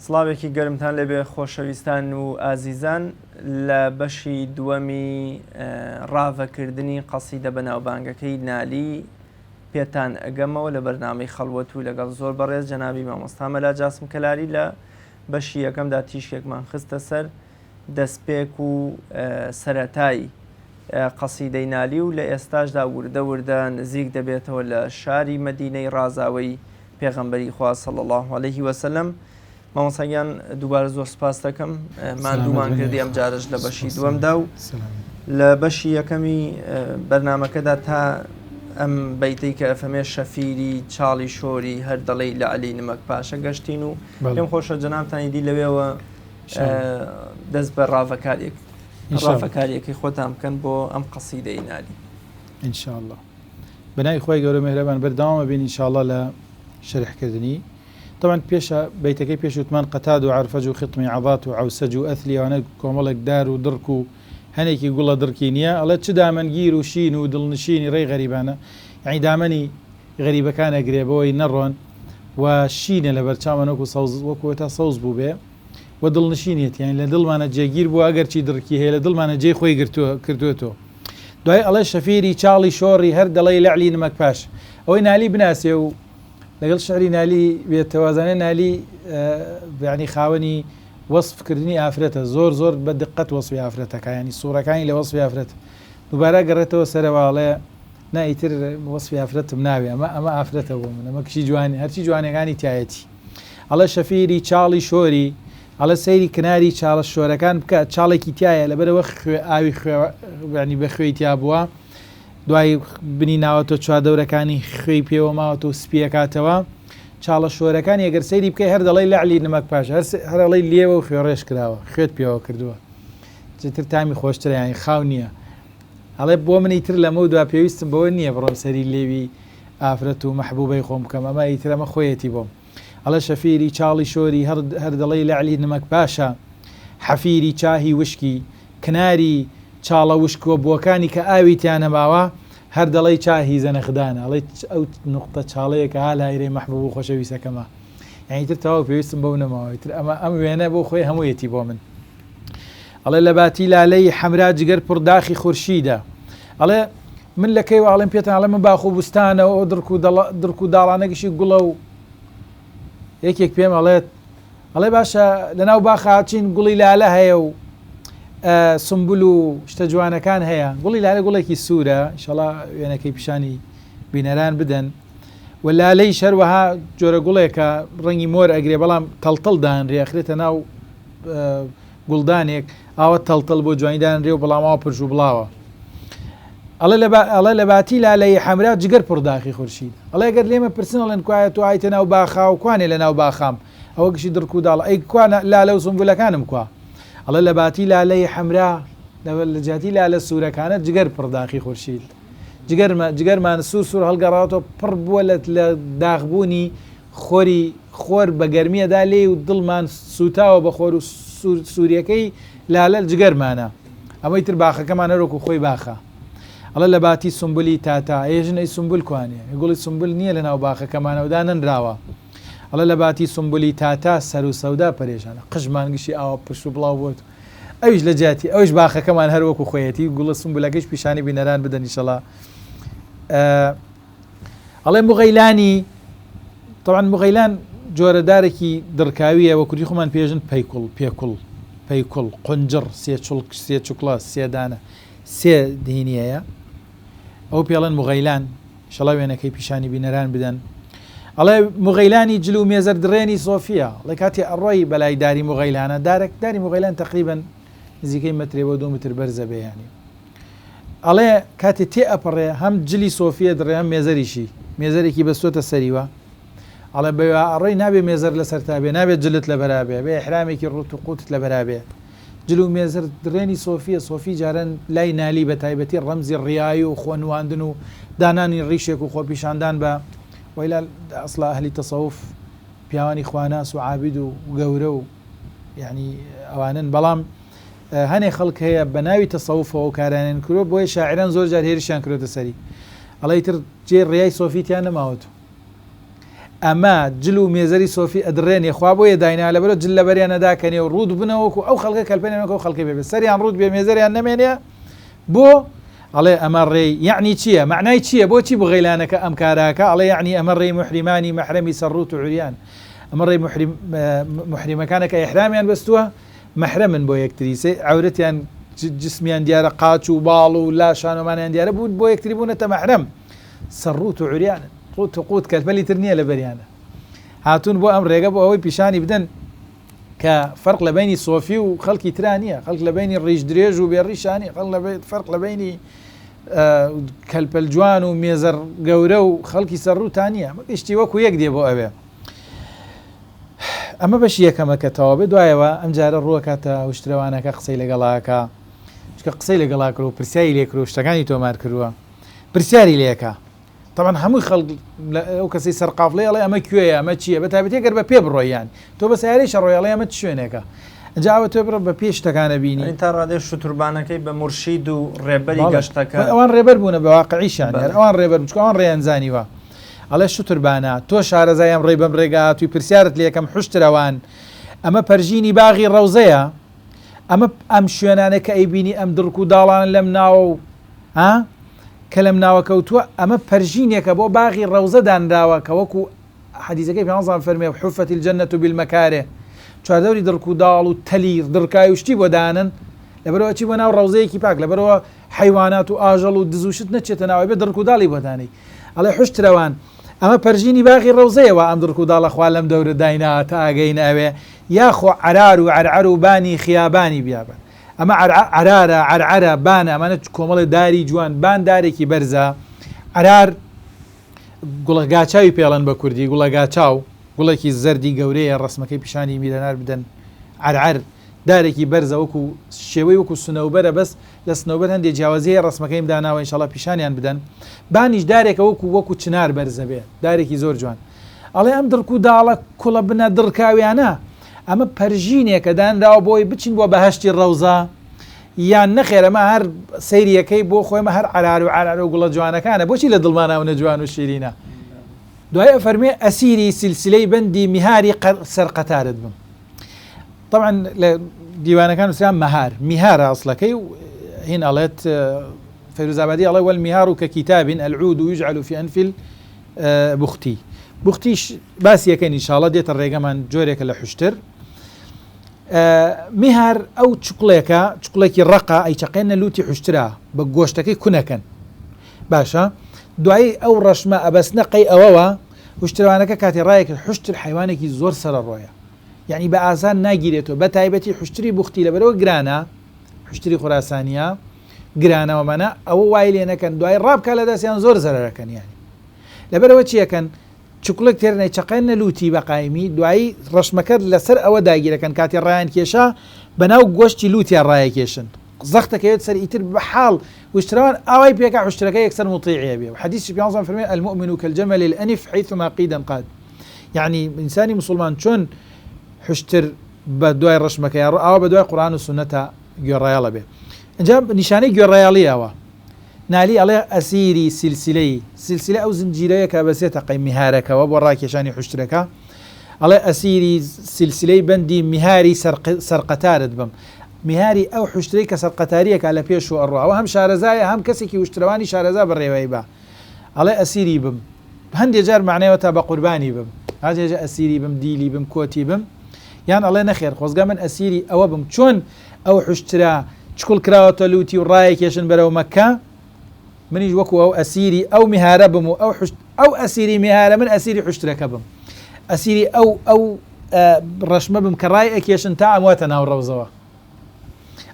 سڵاوێکی گەرمتان لێبێ خۆشەویستان و ئازیزان لە بەشی دووەمی ڕاڤەکردنی قەسیدە بەناوبانگەکەی نالی پێتان ئەگەمەوە لە بەرنامەی خەڵوەت و لەگەڵ زۆر بەڕێز جەنابی مامۆستا مەلا جاسم کەلاری لە بەشی یەکەمدا تیشکێکمان خستە سەر دەستپێک و سەرەتای قەسیدەی نالی و لە ئێستاشدا وردە وردە نزیک دەبێتەوە لە شاری مەدینەی ڕازاوەی پێغەمبەری خوا صلی اللە علیه وسلم مامۆستا گیان دووبارە زۆر سپاس دەکەم ماندوومان کردی ئەم جارش لە بەشی دووەمدا و لە بەشی یەکەمی بەرنمەکەدا تا ئەم بەیتەی کە ئەفەمێ شەفیری چاڵی شۆری هەر دەڵێی لە علی نمەک پاشە گەشتین و پێم خۆشە جەنابتانی دی لەوێوە دەست بە ڕاڤەکارێک ڕاڤەکاریەکەی خۆتان بکەن بۆ ئەم قەسیدەی نالی انشاءاللە بەناوی خوای گەورە میهرەبان بەردەوام ئەبین ان شاء اللە لە شەرح کردنی طبعا پێشە بەیتەکەی پێش وتمان قەتاد و عەرفەج و خطمی عەضات و عەوسەج و ئەثلی ئەوانە کۆمەڵێک دار و دڕک و هەنێکی گوڵە دڕکی نییە ئەڵێ چ دامەنگیر و شین و دڵنشینی ڕێی غەریبانە یعنی دامەنی غەریبەکان ئەگرێ بەوەی نەڕۆن و شینە لەبەر چاومان وەکو سەوز وەکو تا سەوز بوو بێ و دڵنشینیەتی یانی لە دڵمانە جێگیر بووە ئەگەرچی دڕکی هەیە لە دڵمانە جێی خۆی گرتووە کردووەتەوە دوای ئەڵێ شەفیری چاڵی شۆڕی هەر دەڵێی لەعلی نمەک پاش ئەوەی نالی بناسێ و لەگەڵ شعری نالی بێتەوە زانێ نالی یعنی خاوەنی وەصف کردنی ئافرەتە زۆر زۆر بە دقەت وەصفی ئافرەتەکە ینی سوورەکانی لە وەصفی ئافرەت دووبارە گەڕێتەوە سەرەوە ئەڵێ نا ئیتر وەصفی ئافرەتم ناوێ ئەمە ئەمە ئافرەتە بۆ من ئەمە کچی جوانی هەرچی جوانەکانی تایەتی ئەڵێ شەفیری چاڵی شۆری، ئەڵێ سەیری کناری چاڵە شۆرەکان بکە چاڵێکی تیایە لەبەرئەوە خوێ ئاوی خوێ یانی بە خوێی تیا بووە دوای بنی ناوەتەوە چواردەورەکانی خوێی پێوە ماوەتەوە سپی ئەکاتەوە چاڵە شۆرەکانی ئەگەر سەیری بکەی هەر دەڵێی لەعلی نمەک پاش هەر هەر ئەڵێی لێوە و خوێڕێژ کراوە خوێت پێوە کردووە چتر تامی خۆشترە یانی خاو نییە ئەڵێ بۆ من ئیتر لەمەو دوا پێویستم بەوە نییە بڕۆم سەری لێوی ئافرەت و مەحبوبەی خۆم بکەم ئەمە ئیتر ئەمە خۆیەتی بۆم ئەڵێ شەفیری چاڵی شۆری هەر هەر دەڵێی لەعلی نمەک پاشا حەفیری چاهی وشکی کناری چاڵە وشکوەبووەکانی کە ئاوی تیا نەماوە هەر دەڵێی چاهی زەنەخدانە ئەڵێ ئەو نوقتە چاڵەیە کە ها لایرەی مەحبوب و خۆشەویستەکەمە یانی ئیتر تەواو پێویستم بەو نەماوە ئیتر ئەمە ئەم وێنە بۆ خۆی هەموویەتی بۆ من ئەڵێ لە باتی لالەی حەمرا جگەر پڕ داخی خورشیدە ئەڵێ من لە کەی واڵێم پێتان ئەڵێم من باخ و بوستانە و ئەو دڕک و دڕک و داڵانە گشی گوڵە و یەکێک پێم ئەڵێت ئەڵێ باشە لەناو باخا چین گوڵی لالە هەیە و سمبل و شتە جوانەکان هەیە گوڵی لالە گوڵێکی سوورە ئیشەڵا وێنەکەی پیشانی بینەران بدەن و لالەیش هەروەها جۆرە گوڵێکە ڕەنگی مۆر ئەگرێ بەڵام تەڵتەڵ دانرێ ئەخرێتە ناو گوڵدانێک ئاوە تەڵتەڵ بۆ جوانی دانرێ و بەڵام ئاوە پرژ و بڵاوە. ئەڵێ لە ئەڵێ لە باتی لالەی حەمرا جگەر پڕ داخی خورشید. ئەڵێ گەر لێمە پرسن ئەڵێن کوایە تۆ ئایتە ناو باخا و کوانێ لە ناو باخام ئەوە گشتی دڕک و داڵ ئەی کوا لالە و سونبولەکانم کوا؟ ئەڵێ لە باتی لالەی حەمرا لە جیاتی لالە سوورەکانە جگەر پڕ داخی خورشید. جگەرمە جگەرمان سوور سوور هەڵگەڕاوەتەوە پڕ بووە لە لە داخبوونی خۆری خۆر بە گەرمی ئەدا لێی و دڵمان سووتاوە بە خۆر و سوور سووریەکەی لالە جگەرمانە ئەمەی تر باخەکەمان هەر وەکوو خۆی باخە ئەڵێ لە باتی سونبولی تاتا ئێژن ئەی سونبول کوانێ گوڵی سونبول نییە لە ناو باخەکەمانەوە دانەنراوە ئەڵێ لە باتی سونبولی تاتا سەر و سەودا پەرێشانە قژمان گشتی ئاوا پرش و بڵاو بۆت ئەویش لە جیاتی ئەویش باخەکەمان هەر وەکوو خۆیەتی گوڵە سونبولەکەیش پیشانی بینەران بدەن ئیشەڵا ئەڵێ موغەیلانی تەبعەن موغەیلان جۆرە دارێکی دڕکاویە وە کوردی خۆمان پێژن پەیکوڵ پێکوڵ پەیکوڵ قنجڕ سێ چڵک سێ چوکڵە سێ دانە سێ دهینیەیە ئەو پێڵێن موغەیلان شەڵا وێنەکەی پیشانی بینەران بدەن ئەڵێ موغەیلانی جل و مێزەر دڕێنی سۆفیە ئەڵێ کاتێ ئەڕۆی بەلای داری موغەیلانە دارێک داری موغەیلان تقریبا نزیکەی مەترێ بۆ دو متر بەرزە بێ یانی ئەڵێ کاتێ تێ ئەپەڕێ هەم جلی سۆفیە دڕێ هەم مێزەریشی مێزەرێکی بەستۆتە سەریوە ئەڵێ بەوێ ئەڕۆی نابێ مێزەر لەسەرتا بێ نابێ جلت لەبەرا بێ بێ ئیحرامێکی ڕووت و قوتت لەبەرا بێ جل و مێزەر دڕێنی سۆفیە سۆفی جاران لای نالی بە تایبەتی ڕەمزی ڕیایی و خۆ نواندن و دانانی ڕیشێک و خۆپیشاندان بە وەیلا ئەسڵا ئەهلی تەسەوف پیاوانی خواناس و عابید و گەورە و یعنی ئەوانن بەڵام هەنێ خەڵک هەیە بە ناوی تەسەوفەوە ئەو کارانەیان کردوە بۆیە شاعیران زۆر جار هێرشیان کردۆتە سەری ئەڵێ ئیتر جێی ڕیای سۆفی تیا نەماوەتو. ئەمە جل و مێزەری سۆفی ئەدڕێنێ خوا بۆیە داینا لەبەرئ جل لەبەریان ئەداکەنێ و ڕووت بنەوە وەکو ئەو خەڵکە کەلپەنێن وەکو ئەو خەڵکەی بێ سەریان ڕووت بێ مێزەریان نەمێنێ بۆ ئەڵێ ئەمە ڕێی یەعنی چییە مەعنای چییە بۆچی بغەیلانەکە ئەم کاراکە ئەڵێ یەعنی ئەمە ڕێی موحریمانی مەحرەمی سەر ڕووت و عوریان ئەمە ڕێی موحریم موحریمەکانە کە ئیحرامیان بەستووە مەحرەمن بۆ یەکتری سێ عەورەتیان جسمیان دیارە قاچ و باڵ و لاشان ومانیان دیارە بوو بۆ یەکتری بوونەتە مەحرەم سەر ڕووت و عوریانن ڕووت و قووت کەلپەلی تر نییە لەبەریانە هاتوون بۆ ئەم ڕێگە بۆ ئەوەی پیشانی بدەن کە فەرق لە بەینی سۆفی و خەڵکی ترا نییە خەڵک لە بەینی ڕیش درێژ و بێ ڕیشا نییە خەڵک لە فەرق لە بەینی کەلپەل جوان و مێزەر گەورە و خەڵکی سەر ڕووتا نییە ئەمە گشتی وەکو یەک دێ بۆ ئەوێ ئەمە بەشی یەکەمە کە تەواو بێ دوایەوە ئەم جارە ڕووەکاتە وشترەوانەکە قسەی لەگەڵاکە چکە قسەی لەگەڵا کرد و پرسیاری لێ کرد و شتەکانی تۆمار کردووە پرسیاری لێکا تەبعەن هەمووی خەڵک ئەو کەسەی سەرقافڵەی ئەڵێ ئەمە کوێیە ئەمە چییە بە تایبەتی گەر بە پێ بڕۆی یان تۆ بە سەیارەی شەڕۆی ئەڵێ ئەمە چ شوێنێکە ئینجا ئەوە تۆ بڕۆ بە پێ شتەکانە بینی یانی تا ڕادەی شوتوربانەکەی بە مورشید و ڕێبەری بەڵێ گەشتەکە خۆی ئەوان ڕێبەر بوونە بە واقعیشیان هەر بەڵێ ئەوان ڕێبەر بوون چونکە ئەوان ڕێیان زانیوە ئەڵێ شوتوربانە تۆ شارەزای ئەم ڕێی بەم ڕێگا هاتووی پرسیارت لێ ئەکەم حوشترەوان ئەمە پەرژینی باغی ڕەوزەیە ئەمە ئەم شوێنانە کە ئەیبینی ئەم دڕک و داڵانە لەم ناوە و ها کە لەم ناوە کەوتووە ئەمە پەرژینێکە بۆ باغی ڕەوزە دانراوە کە وەکو حەدیسەکەی پێغەمبەر فەرمووی حفت الجنة بالمکاره چواردەوری دڕک و داڵ و تەلی دڕکای و شتی بۆ دانن لەبەرئەوە ئەچی بۆ ناو ڕەوزەیەکی پاک لەبەرئەوە حەیوانات و ئاژەڵ و دز و شت نەچێتە ناوە ئەبێ دڕک و داڵی بۆ دانێی ئەڵێ حوشترەوان ئەمە پەرژینی باغی ڕەوزەیە وا ئەم دڕک و داڵە خوا لەم دەورە داینا تا ئەگەینە ئەوێ یاخۆ عەرار و عەرعەر و بانی خیابانی بیابان ئەمە عەرارە، عەرعەرە، بانە، ئەمانە کۆمەڵێ داری جوان، بان دارێکی بەرزە، عەرار گوڵە گاچاوی پێڵێن بە کوردی، گوڵە گاچاو، گوڵێکی زەردی گەورەیە، ڕەسمەکەی پیشانی میرەنار بدەن، عەرعەر دارێکی بەرزە وەکو شێوەی وەکو سنەوبەرە بەس لە سنەوبەر هەندێ جیاوازی هەیە ڕەسمەکەیم داناوە ئینشاڵا پیشانیان بدەن، بانیش دارێکە وەکو وەکو چنار بەرزە بێ، دارێکی زۆر جوان. ئەڵێ ئەم دڕک و داڵە کوڵە بنە دڕکاویانە ئەمە پەرژینێکە دانراوە بۆی بچین بۆ بەهەشتی ڕەوزە یان نەخێر ئەمە هەر سەیریەکەی بۆ خۆی ئەمە هەر عەرار و عەرار و گوڵە جوانەکانە بۆچی لە دڵمان ئەونە جوان و شیرینە دوای ئەفەرمێ ئەسیری سلسلەی بەندی میهاری سەر قەتارت بم طبعا لە دیوانەکان نووسرا مەهار میهارە ئەسڵەکەی و هین ئەڵێت فەیروزابادی ئەڵێ والمیهار کە کتاب العود يجعل في أنف بوختی بوختیش باسی یەکەین ئینشاڵە دێتە ڕێگەمان جۆرێکە لە حوشتر میهار ئەو چکڵێکە چکڵێکی ڕەقە ئەی چەقێنە لوتی حوشترا بە گۆشتەکەی کونەکەن باشە دوایی ئەو ڕەشمە ئەبەستنە قەی ئەوەوە حوشتروانەکە کاتی ڕایەکرد حوشتر حیوانێکی زۆر سەرەڕۆیە یعنی بە ئاسان ناگیرێتەوە بە تایبەتی حوشتری بوختی لەبەرەوە گرانە حوشتری خوراسانیە گرانە وەمانە ئەوە وای لێ نەکەن دوای ڕابکا لە دەستیان زۆر زەرەرەکەن یانی لەبەرەوە چیەکەن چکڵێک تێرنەی چەقێنە لوتی بە قایمی دوایی ڕەشمەکە لەسەر ئەوە داگیرەکەن کاتی ڕایان کێشا بەناو گۆشتی لوتیان ڕایەکێشن زەختەکەوێت سەر ئیتر بە حاڵ وشترەوان ئاوای پێکا حوشترەکە یەکسەر مطیعە بێ و حەدیثی پیامبەر فەرمی المؤمن كالجمل الأنف حيثما قيد انقاد یعنی ئینسانی مسلمان چۆن حوشتر بە دوای ڕەشمەکەیا ڕۆ ئاوا بە دوای قورئان و سوننەتا گوێڕایەڵ ئەبێ ئینجا نیشانەی گوێڕایەڵی ئەوە نالی ئەڵێ ئەسیری سیلسیلەی سیلسیلە ئەو زنجیرەیە کە ئەبەسێتە قەی میهارەکەوە بۆ ڕاکێشانی حوشترەکە ئەڵێ ئەسیری سیلسیلەی بەندی میهاری سەرقەتارت بم میهاری ئەو حوشترەی کە سەرقەتاریەکە لە پێش و ئەڕوا ئەوە هەم شارەزایە هەم کەسێکی وشترەوانی شارەزا بەڕێوەی بە ئەڵێ ئەسیری بم هەندێ جار مەعنای وەتا بە قوربانی بم هەندێ جار ئەسیری بم دیلی بم کۆتی بم یان ئەڵێ نەخێر خۆزگە من ئەسیری ئەوە بم چۆن ئەو حوشترە چکڵ کراوەتە لوتی و ڕایەکێشن بەرەو مەککە منیش وەکو ئەو ئەسیری ئەو میهارە بم و ئەو حشت ئەو ئەسیری میهارە من ئەسیری حوشترەکە بم ئەسیری ئەو ئەو ڕەشمە بم کە ڕای ئەکێشن تا ئەمواتە ناو ڕەوزەوە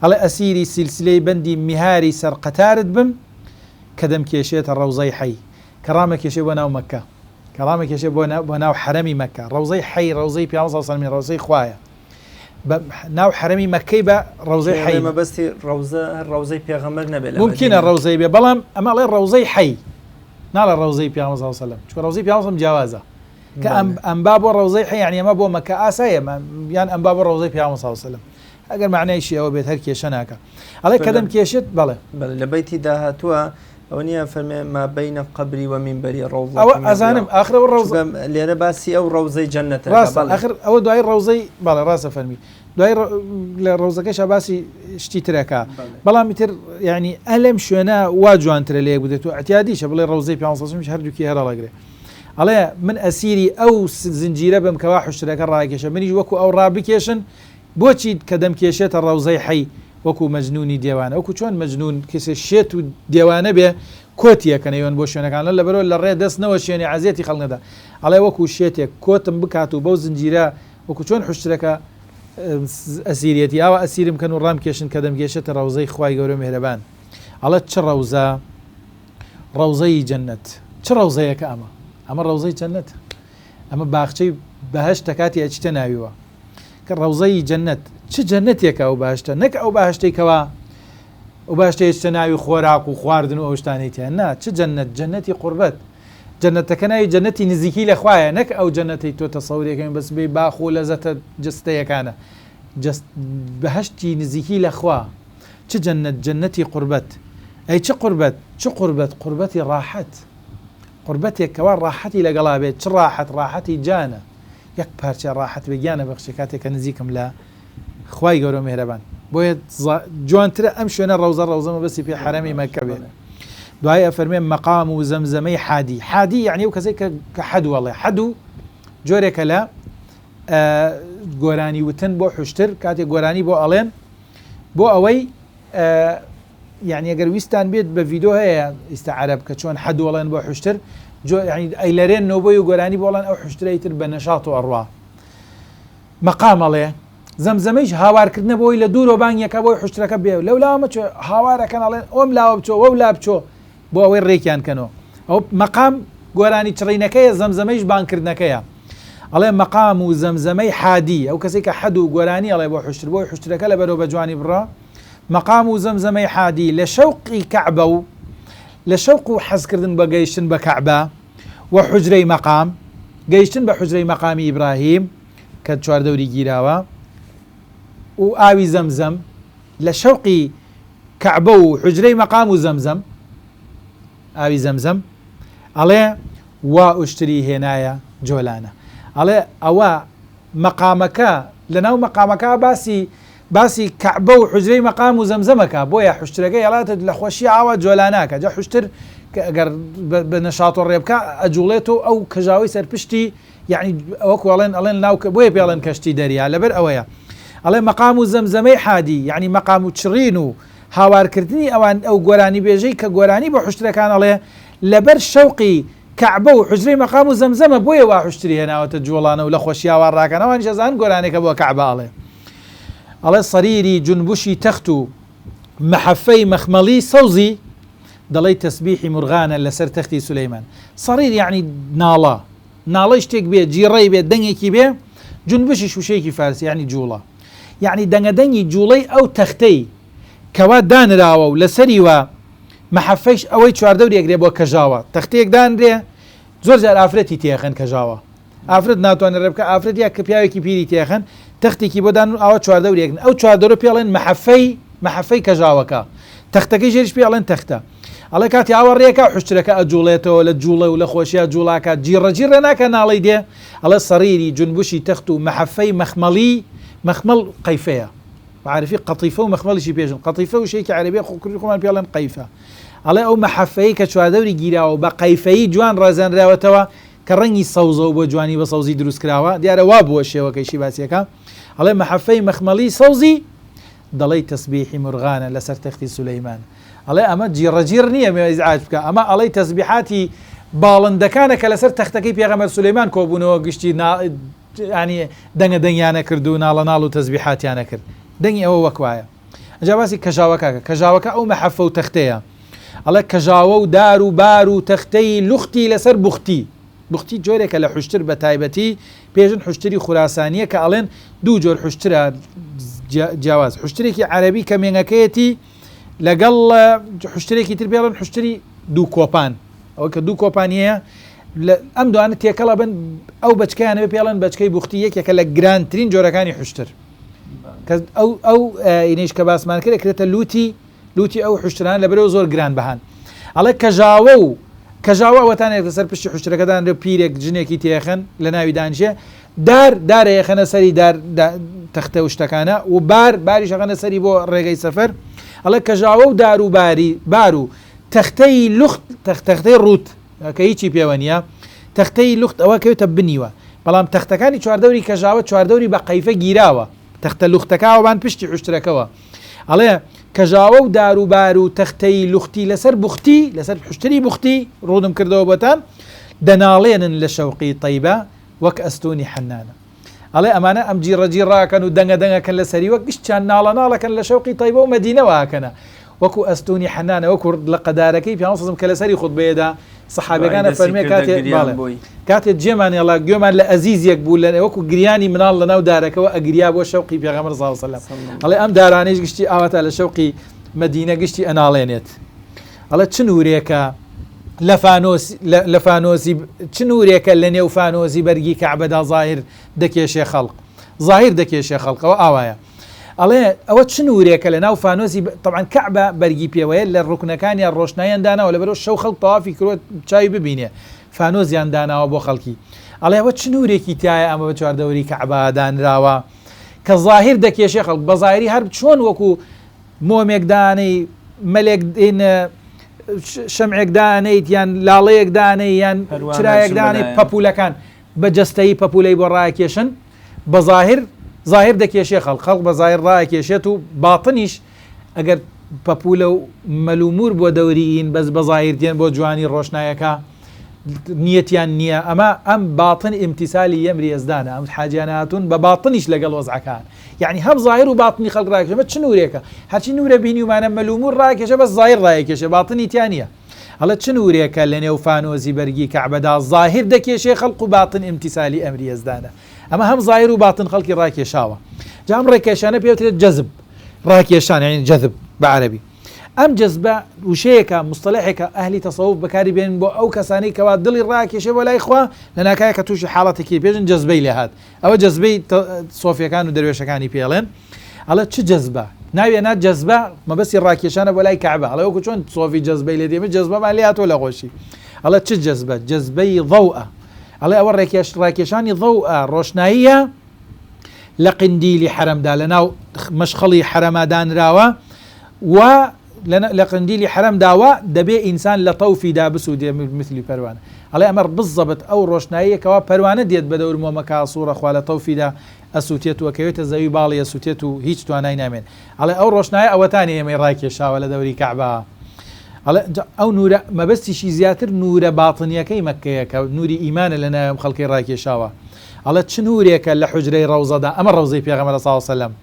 ئەڵێ ئەسیری سیلسلەی بەندی میهاری سەر قەتارت بم کە دەمکێشێتە ڕەوزەی حەی کە ڕامەکێشێ بۆ ناو مەککە کە ڕامەکێشێ بۆ بۆ ناو حەرەمی مەککە ڕەوزەی حەی ڕەوزەی پیامبەر صلی اللە علیه و سلم ڕەوزەی خوایە بە ناو حەرەمی مەککەی بە ڕەوزەی حەی مەبەستی ڕەوزە هەر ڕەوزەی پێغەمبەر نەبێ لە ممکنە مەدینە ڕەوزەی بێ بەڵام ئەمە ئەڵێ ڕەوزەی حەی ناڵێ ڕەوزەی پیامبەر صلی اللە علیه و سلم چونکە ڕەوزەی پیامبەر صلی اللە علیه و سلم جیاوازە کە ئەم بەڵێ ئەمبا بۆ ڕەوزەی حەی یعنی ئەمە بۆ مەککە ئاسایە یان ئەمبا بۆ ڕەوزەی پیامبەر صلی اللە علیه و سلم ئەگەر مەعنایشی ئەوە بێت هەر کێشە ناکا ئەڵێ کە لە دەمکێشێت بەڵێ. بەڵێ لە بەیتی داهاتووە. ئەوە نییە فەرمێ ما بین قبری و منبری ڕەوضە ئەوە ئەزانم ئاخر ئەوە ڕەوزە لێرە باسی ئەو ڕەوزەی جەنەتە ڕاستە ئاخر ئەوە دوای ڕەوزەی بەڵێ ڕاستە فەرمی دوای لە ڕەوزەکەشا باسی شتی ترەکە بەڵام ئیتر یعنی ئەلم شوێنە وا جوانترە لە یەک بدێت و اعتیادیشە بڵێ ڕەوزەی پێ هەردووکی هەرەڵەگرێ ئەڵێ من ئەسیری ئەو زنجیرە بم کەوا حشترەکە ڕاکێشە منیش وەکو ئەو ڕابکێشن بۆچی کە دەمکێشێتە ڕەوزەی حەی وەکو مەجنونی دێوانە وەکو چۆن مەجنون کەسێ شێت و دێوانە بێ کۆتی ئەکەن ئەیوەن بۆ شوێنەکان لە لەبەرئەوە لە ڕێ دەست نەوەشێنێ عەزێتی خەڵک نەدا ئەڵێ وەکو شێتێک کۆتم بکات و بەو زنجیرە وەکو چۆن حوشترەکە ئەسیریەتی ئاوا ئەسیرم کەن و ڕامکێشن کە دەمکێشێتە ڕەوزەی خوای گەورە میهرەبان ئەڵێ چ ڕەوزە ڕەوزەی جەنەت چ ڕەوزەیەکە ئەمە ئەمە ڕەوزەی جەنەتە ئەمە باخچەی بەهەشتە کاتی ئەچیتە ناویوە کە ڕەوزەی جەنەت چ جەنەتێکە ئەو بەهەشتە نەک ئەو بەهەشتەی کەوا ئەو بەهەشتەی ئەچیتە ناوی خۆراک و خواردن و ئەو شتانەی تیا نا چ جەنەت جەنەتی قوربەت جەنەتەکە ناوی جەنەتی نزیکی لە خوایە نەک ئەو جەنەتەی تۆ تەسەورێکەکەی بەس بێ باخ و لەزەتە جەستەیەکانە جەست بەهەشتی نزیکی لە خوا چ جەنەت جەنەتی قوربەت ئەی چ قوربەت چ قوربەت قوربەتی ڕاحەت قوربەتێک کەوا ڕاحەتی لەگەڵا بێت چ ڕاحەت ڕاحەتی جانە یەک پارچە ڕاحەت بێ گیانە بەخشێ کاتێک کە نزیکم لە خوای گەورە میهرەبان بۆیە جوانترە ئەم شوێنە ڕەوزە ڕەوزە مەبەستی پێ حەرەمی مەککە بێ دوای ئەفەرمێ مەقام و زەمزەمەی حادی حادی یعنی ئەو کەسێک کە حەدو ئەڵێ حەدو جۆرێکە لە گۆرانی وتن بۆ حشتر کاتێک گۆرانی بۆ ئەڵێن بۆ ئەوەی یانی ئەگەر ویستان بێت بە ڤیدۆ هەیە ئیستا عەرەب کە چۆن حەدوەڵێن بۆ حوشتر جۆ یانی ئەیلەرێن نۆبۆی و گۆرانی بۆڵێن ئەو حوشترەی تر بە نەشات و ئەڕوا مەقام ئەڵێ زەمزەمەیش هاوارکردنە بۆی لە دوورۆ بانگیەکە بۆی حوشترەکە بێ لەو لاوە مەچۆ هاوارەکەن ئەڵێن ئەوم لاوە بچۆ وەو لا بچۆ بۆ ئەوەی ڕێکیان کەنەوە ئەو مەقام گۆرانی چڕینەکەیە زەمزەمەیش بانگکردنەکەیە ئەڵێ مەقام و زەمزەمەی حادی ئەو کەسێک کە حەد و گۆرانی ئەڵێ بۆ حوشتر بۆی حوشترەکە لەبەرەوە بە جوانی بڕە مەقام و زەمزەمەی حادی لە شەوقی کەعبە و لە شەوق و حەزکردن بە گەیشتن بە کەعبە و حوجرەی مەقام، گەیشتن بە حوجرەی مەقامی ئیبراهیم کە چواردەوری گیراوە و ئاوی زەمزەم، لە شەوقی کەعبە و حوجرەی مەقام و زەمزەم، ئاوی زەمزەم، ئەڵێ وا ئوشتری هێنایە جۆلانە. ئەڵێ ئەوە مەقامەکە، لەناو مەقامەکە باسی باسی کەعبە و حوجرەی مەقام و زەمزەم ئەکا بۆیە حوشترەکەی ئەڵات لە خۆشی ئاوا جۆلانە ئەکا جا حوشتر کە ئەگەر بە نەشاتۆ ڕێ بکا ئەجوڵێتۆ ئەو کەژاوەی سەر پشتی یەعنی وەکو ئەڵێن ئەڵێن ناو بۆیە پێ ئەڵێن کەشتی دەریا لەبەر ئەوەیە ئەڵێ مەقام و زەمزەمەی حادی یەعنی مەقام و چڕین و هاوارکردنی ئەوان ئەو گۆرانی بێژەی کە گۆرانی بۆ حوشترەکان ئەڵێ لەبەر شەوقی کەعبە و حوجرەی مەقام و زەمزەمە بۆیە وا حوشتری هێناوەتە جوڵانە و لە خۆشیا وا ڕاکەن ئەوانیش ئەزانن گۆرانێکە بۆ کەعبە ئەڵێ ئەڵێ سەریری جونبوشی تەخت و مەحەفەی مەخمەڵی سەوزی دەڵێی تەسبیحی مورغانە لەسەر تەختی سولەیمان سەریر یەعنی ناڵە ناڵەی شتێک بێ جیڕەی بێ دەنگێکی بێ جونبشیش وشەیەکی فارسی یەعنی جوڵە یەعنی دەنگە دەنگی جوڵەی ئەو تەختەی کەوا دانراوە و لەسەری وە مەحەفەیش ئەوەی چواردەوری ئەگرێ بۆ کەژاوە تەختەیەک دانرێ زۆر جار ئافرەتی تێخەن کەژاوە ئافرەت ناتوانێت ڕێ بکە ئافرەت یا کە پیاوێکی پیری تێخەن تەختێکی بۆ دان و ئاوا چواردەوری ئەگرن ئەو چواردەورە پێ ئەڵێن مەحەفەی مەحەفەی کەژاوەکە تەختەکەی ژێریش پێ ئەڵێن تەختە ئەڵێ کاتی ئاوا ڕێکا حوشترەکە ئەجوڵێتەوە لە جوڵە و لە خۆشیا جوڵاکات جیڕەجیڕێ ناکا ناڵەی دێ ئەڵێ سەریری جونبوشی تەخت و مەحەفەی مەخمەڵی مەخمەڵ قەیفەیە عارفی قەتیفە و مەخمەڵیشی پێژن قەتیفە وشەیەکی عەرەبیە خۆ کوردی خۆمان پێ ئەڵێن قەیفە ئەڵێ ئەو مەحەفەی کە چواردەوری گیراوە و بە قەیفەیی جوان ڕازێنراوەتەوە کە ڕەنگی سەوزە و بۆ جوانی بە سەوزی دروست کراوە دیارە وا بووە شێوەکەیشی باسیەکە ئەڵێ مەحەفەی مەخمەڵی سەوزی دەڵێی تەسبیحی مورغانە لەسەر تەختی سولەیمان ئەڵێ ئەمە جیڕەجیڕ نییە مێ ئیزعاج بکە ئەمە ئەڵێی تەسبیحاتی باڵندەکانە کە لەسەر تەختەکەی پێغەمبەر سولەیمان کۆبوونەوە گشتی نا یانی دەنگە دەنگیانە کرد و ناڵە ناڵ و تەزبیحاتیانە کرد دەنگی ئەوە وەک وایە ئەجا باسی کەژاوەکە کە کەژاوەکە ئەو مەحەفە و تەختەیە ئەڵێ کەژاوە و دار و بار و تەختەی لوختی لەسەر بوختی بوختی جۆرێکە لە حوشتر بە تایبەتی پێژن حوشتری خوراسانیە کە ئەڵێن دوو جۆر حوشترە جیاواز حوشترێکی عەرەبی کە مێنگەکەیەتی لەگەڵ حوشترێکی تر پێڵن حوشتری دوو کۆپان ئەوە کە دوو کۆپانی هەیە ئەم دوانە تێکەڵە بن ئەو بەچکەیان بێ پێڵێن بەچکەی بوختی یەکێکە لە گرانترین جۆرەکانی حوشتر کە ئەو ئەو ئینیش کە باسمان کرد کرێتە لوتی لوتی ئەو حوشتران لە بەرەوە زۆر گران بەهان. ئەڵێ کەژاوە و کەژاوە ئەوەتانێک لەسەر پشتی حوشترەکە دانرێ و پیرێک جنێکی تێخەن لە ناوی دانیشێ دار دارە یەخەنە سەری دار تەختە و شتەکانە و بار باریش ئەخەنە سەری بۆ ڕێگەی سەفەر ئەڵێ کەژاوە و دار و باری بار و تەختەی لوخت تەختەی ڕووت کە هیچی پێوە نییە تەختەی لوخت ئەوە کەوێتە بنیوە بەڵام تەختەکانی چواردەوری کەژاوە چواردەوری بە قەیفە گیراوە تەختە لوختەکە ئەوان پشتی حوشترەکەوە ئەڵێ کەژاوە و دار و بار و تەختەی لوختی لەسەر بوختی لەسەر حوشتری بوختی ڕوونم کردەوە بۆتان دەناڵێنن لە شەوقی تەیبە وەک ئەستوونی حەنانە. ئەڵێ ئەمانە ئەم جیڕە جیڕە ئەکەن و دەنگە دەنگ ئەکەن لە سەری وەک گشتیان ناڵە ناڵ ئەکەن لە شەوقی تەیبە و مەدینەوە ئەکەنە وەکو ئەستوونی حەنانە وەکو لقە دارەکەی پیامبەر صلی کە لەسەری خوتبەیەدا سەحابەکان دوای دەستی ئەفەرمێ کردە کاتێ گریان بەڵێ بۆی. کاتێ جێمان هێڵا گوێمان لە ئەزیزێک بوو لە وەکو گریانی مناڵ لەناو دارەکەوە ئەگریا بۆ شەوقی پێغەمبەر صلی اللە علیە وسلم صلی اللە ئەڵێ ئەم دارانەیش گشتی ئاواتا لە شەوقی مەدینە گشتی ئەناڵێنێت. ئەڵێ چ نورێکە لە فانۆس لە فانۆسی چ نورێکە لە نێو فانۆسی بەرگی کەعبەدا زاهیر دەکێشێ خەڵق زاهیر دەکێشێ خەڵق ئەوە ئاوایە ئەڵێ ئەوە چ نورێکە لە ناو فانۆسی طبعا کەعبە بەرگی پێوەیە لە ڕوکنەکانیان ڕۆشناییان داناوە لەبەرەوە شەو خەڵک تەوافی کردووە چاوی ببینێ فانۆزیان داناوە بۆ خەڵکی ئەڵێ ئەوە چ نورێکی تایە ئەمە بە چواردەوری کەعبە دانراوە کە زاهیر دەکێشێ خەڵک بە زاهیری هەر چۆن وەکو مۆمێک دانێی، مەلێک شەمعێک دانێیت یان لاڵەیەک دانێی یان پەروانە چرایەک چ دانێی بەلایە. پەپوولەکان بە جەستەیی پەپوولەی بۆ ڕاکێشن بە زاهیر زاهیر دەکێشێ خەڵک خەڵک بە زاهیر ڕاکێشێت و باتنیش ئەگەر پەپوولە و مەلوموور بۆ دەوریین بەس بە زاهیر دێن بۆ جوانی ڕۆشنایەکە نیەتیان نییە ئەمە ئەم باتن ئیمتیسالی یەمری یەزدانە ئەم حاجیانە هاتوون بە باتنیش لەگەڵ وەزعەکان یەعنی هەم زاهیر و باتنی خەڵک ڕاکێشێ ئەمە چ نورێکە هەرچی نورە بینیومانە مەلومور ڕاکێشێ بەس زاهیر ڕایەکێشێ باتنی تیا نییە ئەڵێ چ نورێکە لە نێو فانۆزی بەرگی کەعبەدا زاهیر دەکێشێ خەڵق و باتن ئیمتیسالی ئەمری یەزدانە ئەمە هەم زاهیر و باتن خەڵکی ڕاکێشاوە جا ئەم ڕێکێشانە پێ وترێت جەزب ڕاکێشان یعنی جەزب بە عەرەبی ئەم جەزبە وشەیەکە مستەلەحێکە ئەهلی تەسەوف بەکاری بێنن بۆ ئەو کەسانەی کەوا دڵی ڕاکێشێ بۆ لای خوا لەناکایە کە تووشی حاڵەتێکی پێژن جەزبەی لێهات ئەوە جەزبەی سۆفیەکان و دەروێشەکانی پێ ئەڵێن ئەڵێ چ جەزبە ناوی ئەنا جەزبە مەبەستی ڕاکێشانە بۆ لای کەعبە ئەڵێ وەکو چۆن سۆفی جەزبەی لێ دێ جەزبەمان لێ هاتووە لە خۆشی ئەڵێ چ جەزبە جەزبەی ضوءە ئەڵێ ئەوە ڕێکێش ڕاکێشانی ضوءە ڕۆشناییە لە قندیلی حەرەمدا لە ناو مەشخەڵی حەرەما دانراوە و لە قندیلی حەرەمدا و دەبێ ئینسان لە تەوفیدا بسوودێ مثلی پەروانە ئەڵێ ئەمە بزەبت ئەو ڕۆشناییە کەوا پەروانە دێت بە دەور مۆمەکە سوڕە خوا لە تەوفیدا ئەسووتێت و ئەکەوێتە زەوی باڵی ئەسووتێت و هیچ توانای نامێن ئەڵێ ئەو ڕۆشنایە ئەوەتانی ئێمەی ڕاکێشاوە لە دەوری کەعبە ئەڵێ ئەو نورە مەبەستیشی زیاتر نورە باتنیەکەی مەککەیە کە نوری ئیمانە لە ناوی ئەم خەڵکەی ڕاکێشاوە ئەڵێ چ نورێکە لە حوجرەی ڕەوزەدا ئەمە ڕەوزەی پێغەمبەرە صلی اللە علیە وسلم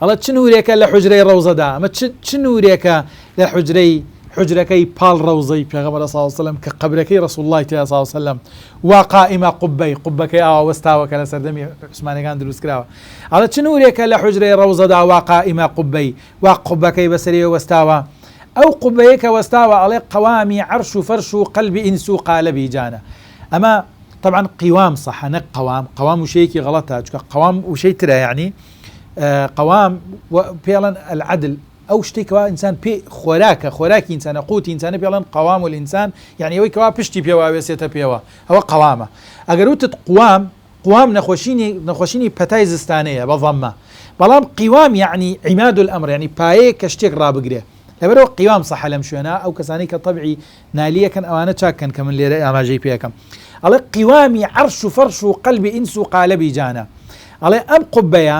ئەڵێ چ نورێکە لە حوجرەی ڕەوزەدا ئەمە چ چ نورێکە لە حوجرەی حوجرەکەی پاڵ ڕەوزەی پێغەمبەر صلی اللە علیە وسلم کە قەبرەکەی ڕسول اللە تیا صلی اللە علیە وسلم وا قائمە قوبەی قوبەکەی ئاوا وەستاوە کە لە سەردەمی عوسمانەکان دروست کراوە ئەڵێ چ نورێکە لە حوجرەی ڕەوزەدا وا قائمە قوبەی وا قوبەکەی بەسەرەوە وەستاوە ئەو قوبەیە کە وەستاوە ئەڵێ قەوامی عەرش و فەرش و قەلبی ئینس و قالبی جانە ئەمە طبعا قوام صحە نەک قەوام قەوام وشەیەکی غەڵەتە چونکە قەوام وشەی ترە یعنی قەوام پێڵەن العدل ئەو شتێک کەوا ئینسان پێ خۆراکە خۆراکی ئینسانە قوتی ئینسانە پێڵەن قەوام الئینسان یعنی ئەوەی کەوا پشتی پێوە ئەوێسێتە پێوە ئەوە قەوامە ئەگەر وتت قوام قوام نەخۆشینی نەخۆشینی پەتای زستانەیە بە ضەمە بەڵام قیوام یعنی عیماد الامر یعنی پایەیەک کە شتێک ڕابگرێ لەبەرئەوە قیوام سەحە لەم شوێنە ئەو کەسانەی کە تەبعی نالیەکەن ئەوانە چاک کەن کە من لێرە ئاماژەی پێ ئەکەم ئەڵێ قیوامی عەرش و فەرش و قەلبی ئینس و قالبی جانە ئەڵێ ئەم قوبەیە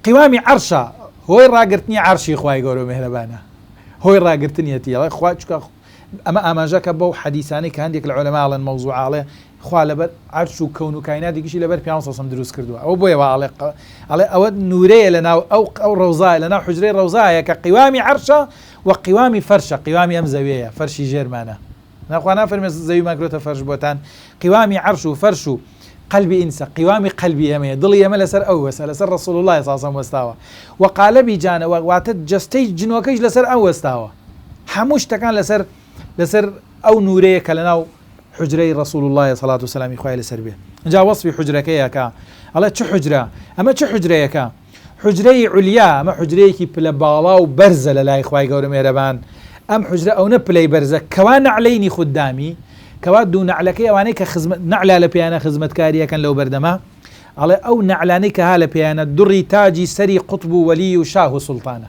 قیوامی عەرشە هۆی ڕاگرتنی عەرشی خوای گەورە و مێهرەبانە هۆی ڕاگرتنیەتی ئەڵێ خوا چونکە ئەمە ئاماژەکە بەو حەدیسانەی کە هەندێک لە عولەما ئەڵێن مەوزوعە ئەڵێ خوا لەبەر عەرش و کەون و کایناتی گشتی لەبەر پیامبەر صلی اللە علیه و سلم دروست کردووە ئەوە بۆیە وا ئەڵێ ئەڵێ ئەوە نورەیە لەناو ئەو ئەو ڕەوزایە لەناو حوجرەی ڕەوزایە کە قیوامی عەرشە و قیوامی فەرشە قیوامی ئەم زەویەیە فەرشی ژێرمانە ناخوا نافەرمێ زەویمان کردۆتە فەرش بۆتان قیوامی عەرش و فەرش و قەلبی ئینسە قیوامی قەلبی ئێمەیە دڵی ئێمە لەسەر ئەو وەسە لەسەر ڕسول اللە صلی اللە علیه و سلم وەستاوە و قالبی جانە واتە جەستەی جنۆکەیش لەسەر ئەو وەستاوە هەموو شتەکان لەسەر لەسەر ئەو نورەیە کە لەناو حوجرەی ڕسول اللە سەڵات و سەلامی خوای لەسەر بێ ئینجا وەسفی حوجرەکەی ئەکا ئەڵێ چ حوجرە ئەمە چ حوجرەیەکە حوجرەی عولیا ئەمە حوجرەیەکی پلە باڵا و بەرزە لە لای خوای گەورە مێرەبان. ئەم حوجرە ئەونە پلەی بەرزە کەوا نەعلەینی خوددامی کەوا دوو نەعلەکەی ئەوانەی کە خزمەت نەعلا لە پێیانە خزمەتکاری ئەکەن لەو بەردەمە ئەڵێ ئەو نەعلانەی کە ها لە پێیانە دوڕی تاجی سەری قوتب و وەلی و شاه و سوڵتانە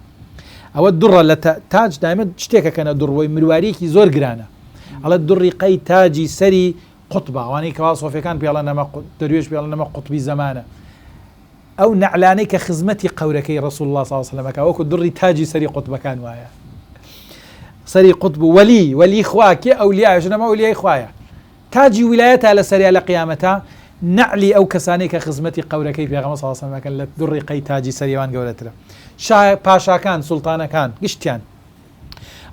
ئەوە دوڕە لە تاج دایمە شتێکە کەنە دوڕوەی مرواریەکی زۆر گرانە ئەڵێ دوڕی قەی تاجی سەری قوتبە ئەوانەی کەوا سۆفیەکان پێڵێن ئەمە دەروێش پێڵێن ئەمە قوتبی زەمانە ئەو نەعلانەی کە خزمەتی قەورەکەی ڕسول الله صلی الله علیه و سلم ئەکا وەکو دڕی تاجی سەری قوتبەکان وایە سەری قوتب وەلی وەلی خوا کێ ئەولیایە ژنەمە ئەولیای خوایە تاجی ویلایەتە لە سەریا لە قیامەتا نەعلی ئەو کەسانەی کە خزمەتی قەورەکەی پێغەمبەر صلی الله علیه و سلم ئەکەن لە دڕی قەی تاجی سەریوان گەورەترە شا پاشاکان سوڵتانەکان گشتیان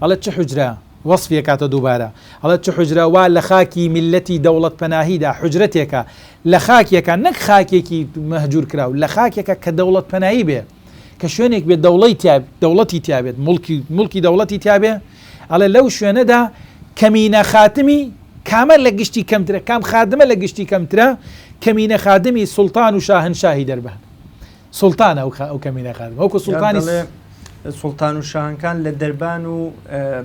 ئەڵێ چ حوجرە، وەسفی ئەکاتەوە دووبارە، ئەڵێ چ حوجرە وا لە خاکی میللەتی دەوڵەت پەناهیدا حوجرەتێکە لە خاکێکا نەک خاکێکی مەهجور کراو لە خاکێکا کە دەوڵەت پەناهی بێ کە شوێنێک بێ دەوڵەی تیا دەوڵەتی تیا بێت موڵکی موڵکی دەوڵەتی تیا بێ ئەڵێ لەو شوێنەدا کەمینە خاتمی کامە لە گشتی کەمترە کام خادمە لە گشتی کەمترە کەمینە خادمی سوڵتان و شاهنشاهی دەربان سوڵتانە ئەو ئەو کەمینە خادمە وەکو سوڵتانی دەڵێ سوڵتان و شاهنکان لە دەربان و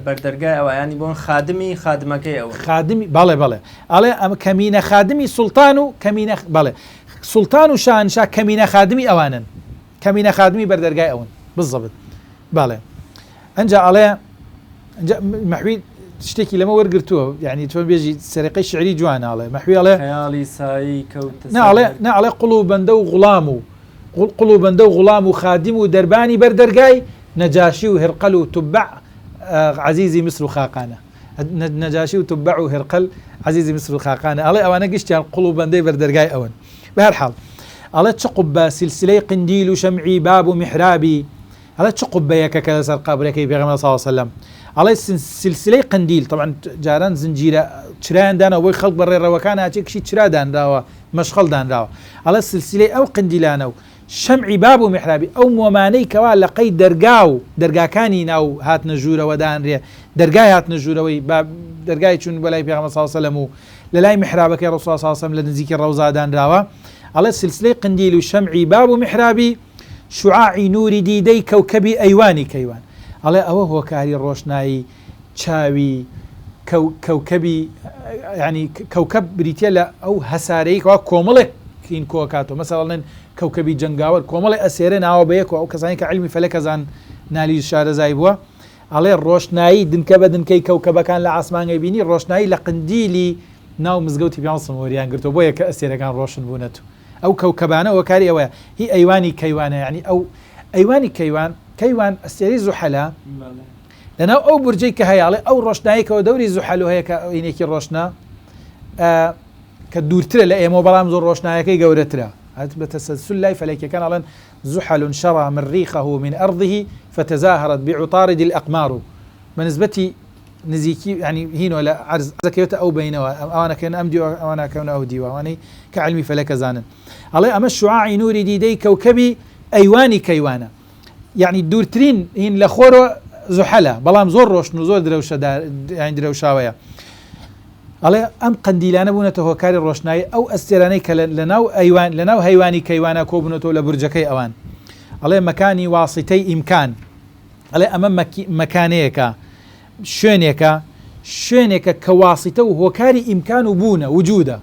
بەردەرگای ئەوە ینی بۆن خادمی خادمەکەی ئەوە خادمی بەڵێ بەڵێ ئەڵێ ئەم کەمینە خادمی سوڵتان و کەمینە بەڵێ سوڵتان و شاهنشا کەمینە خادمی ئەوانن کەمینە خادمی بەردەرگای ئەون بزەبت بەڵێ ئەنجا ئەڵێ ئەنجا مەحوی شتێکی لەمە وەرگرتووە یعنی چۆن بێژی سەرقەی شعری جوان ئەڵێ مەحوی ئەڵێ خەیاڵی سایی کەوتە نا ئەڵێ نا ئەڵێ قوڵ و بەندە و غوڵام و قوڵ و بەندە و غوڵام و خادم و دەربانی بەر دەرگای نەجاشی و هرقل و تبع عەزیزی میسر و خاقانە نەجاشی و تبع و هرقل عەزیزی میسر و خاقانە ئەڵێ ئەوانە گشتیان قوڵ و بەندەی بەر دەرگای ئەون بە هەر حاڵ ئەڵێ چ قوبە سلسلەی قندیل و شەمعی باب و میحرابی ئەڵێ چ قوبەیەکە کە لەسەر قەبرەکەی پێغەمبەر صلی اللە علیە وسلم ئەڵێ سلسلەی قەندیل طبعا جاران زنجیرە چرایان دانا بۆی خەڵک بە ڕێڕەوەکان ئاچێ کشی چرا دانراوە مەشخەڵ دانراوە ئەڵێ سلسلەی ئەو قندیلانە و شەمعی باب و میحرابی ئەو مۆمانەی کەوا لە قەی دەرگا و دەرگاکانی ناو هاتنە ژوورەوە دانرێ دەرگای هاتنە ژوورەوەی باب دەرگای چوون بۆ لای پێغەمبەر صلی اللە علیە وسلم و لە لای میحرابەکەی ڕەسوڵ صلی اللە علیە وسلم لە نزیکی ڕەوزا دانراوە ئەڵێ سلسلەی قندیل و شەمعی باب و میحرابی شوعاعی نوری دیدەی کەوکەبی ئەیوانی کەیوان ئەڵێ ئەوە هۆکاری ڕۆشنایی چاوی کەو کەوکەبی یانی کەوکەب بریتیە لە ئەو هەسارەی کەوا کۆمەڵێک هین کۆکاتەوە مەسەڵ ئەڵێن کەوکەبی جەنگاوەر کۆمەڵێ ئەسێرە ناوە بە یەکەوە ئەو کەسانی کە عیلمی فەلەک ئەزان نالی شارەزای بووە ئەڵێ ڕۆشنایی دنکە بە دنکەی کەوکەبەکان لە عاسمانگەی بینی ڕۆشنایی لە قندیلی ناو مزگەوتی پێ وەریان گرتەوە بۆیە کە ئەستێرەکان ڕۆشن بوونەت ئەو کەوکەبانە هۆکاری ئەوەیە هی ئەیوانی کەیوانە یانی ئەو ئەیوانی کەیوان کەیوان ئەستێرەی زوحەلە لەناو ئەو بورجەی کە هەیە ئەڵێ ئەو ڕۆشنایی کەەوە دەوری زوحەل هەیە کە ئینێکی ڕۆشنە کە دوورترە لە ئێمە بەڵام زۆر ڕۆشنایەکەی گەورەترە هەت بە تەسەلسول لای فەلەکیەکان ئەڵێن زحل شرى مریخه من أرضه فتزاهرت بعطارد الأقمار بە نسبەتی نزیکی یانی هینۆ لە عەرز ئەکەوێتە ئەو بەینەوە ئەوان ئەکەونە ئەم دیوە ئەوان ئەکەونە ئەو دیوە ئەوانەی کە عیلمی فەلەک ئەزانن ئەڵێ ئەمە شوعاعی نوری دیدەی کەوکەبی ئەیوانی کەیوانە یعنی دوورترین هین لە خۆرەوە زوحەلە بەڵام زۆر ڕۆشن و زۆر درەوشە یانی درەوشاوەیە ئەڵێ ئەم قەندیلانە بوونەتە هۆکاری ڕۆشنایی ئەو ئەستێرانەی کە لەناو ئەیوان لەناو هەیوانی کەیوانە کۆبوونەتەوە لە بورجەکەی ئەوان ئەڵێ مەکانی واسیتەی ئیمکان ئەڵێ ئەمە مەکانەیەکە، شوێنێکە، شوێنێکە کە واسیتە و هۆکاری ئیمکان و بوونە، وجودە.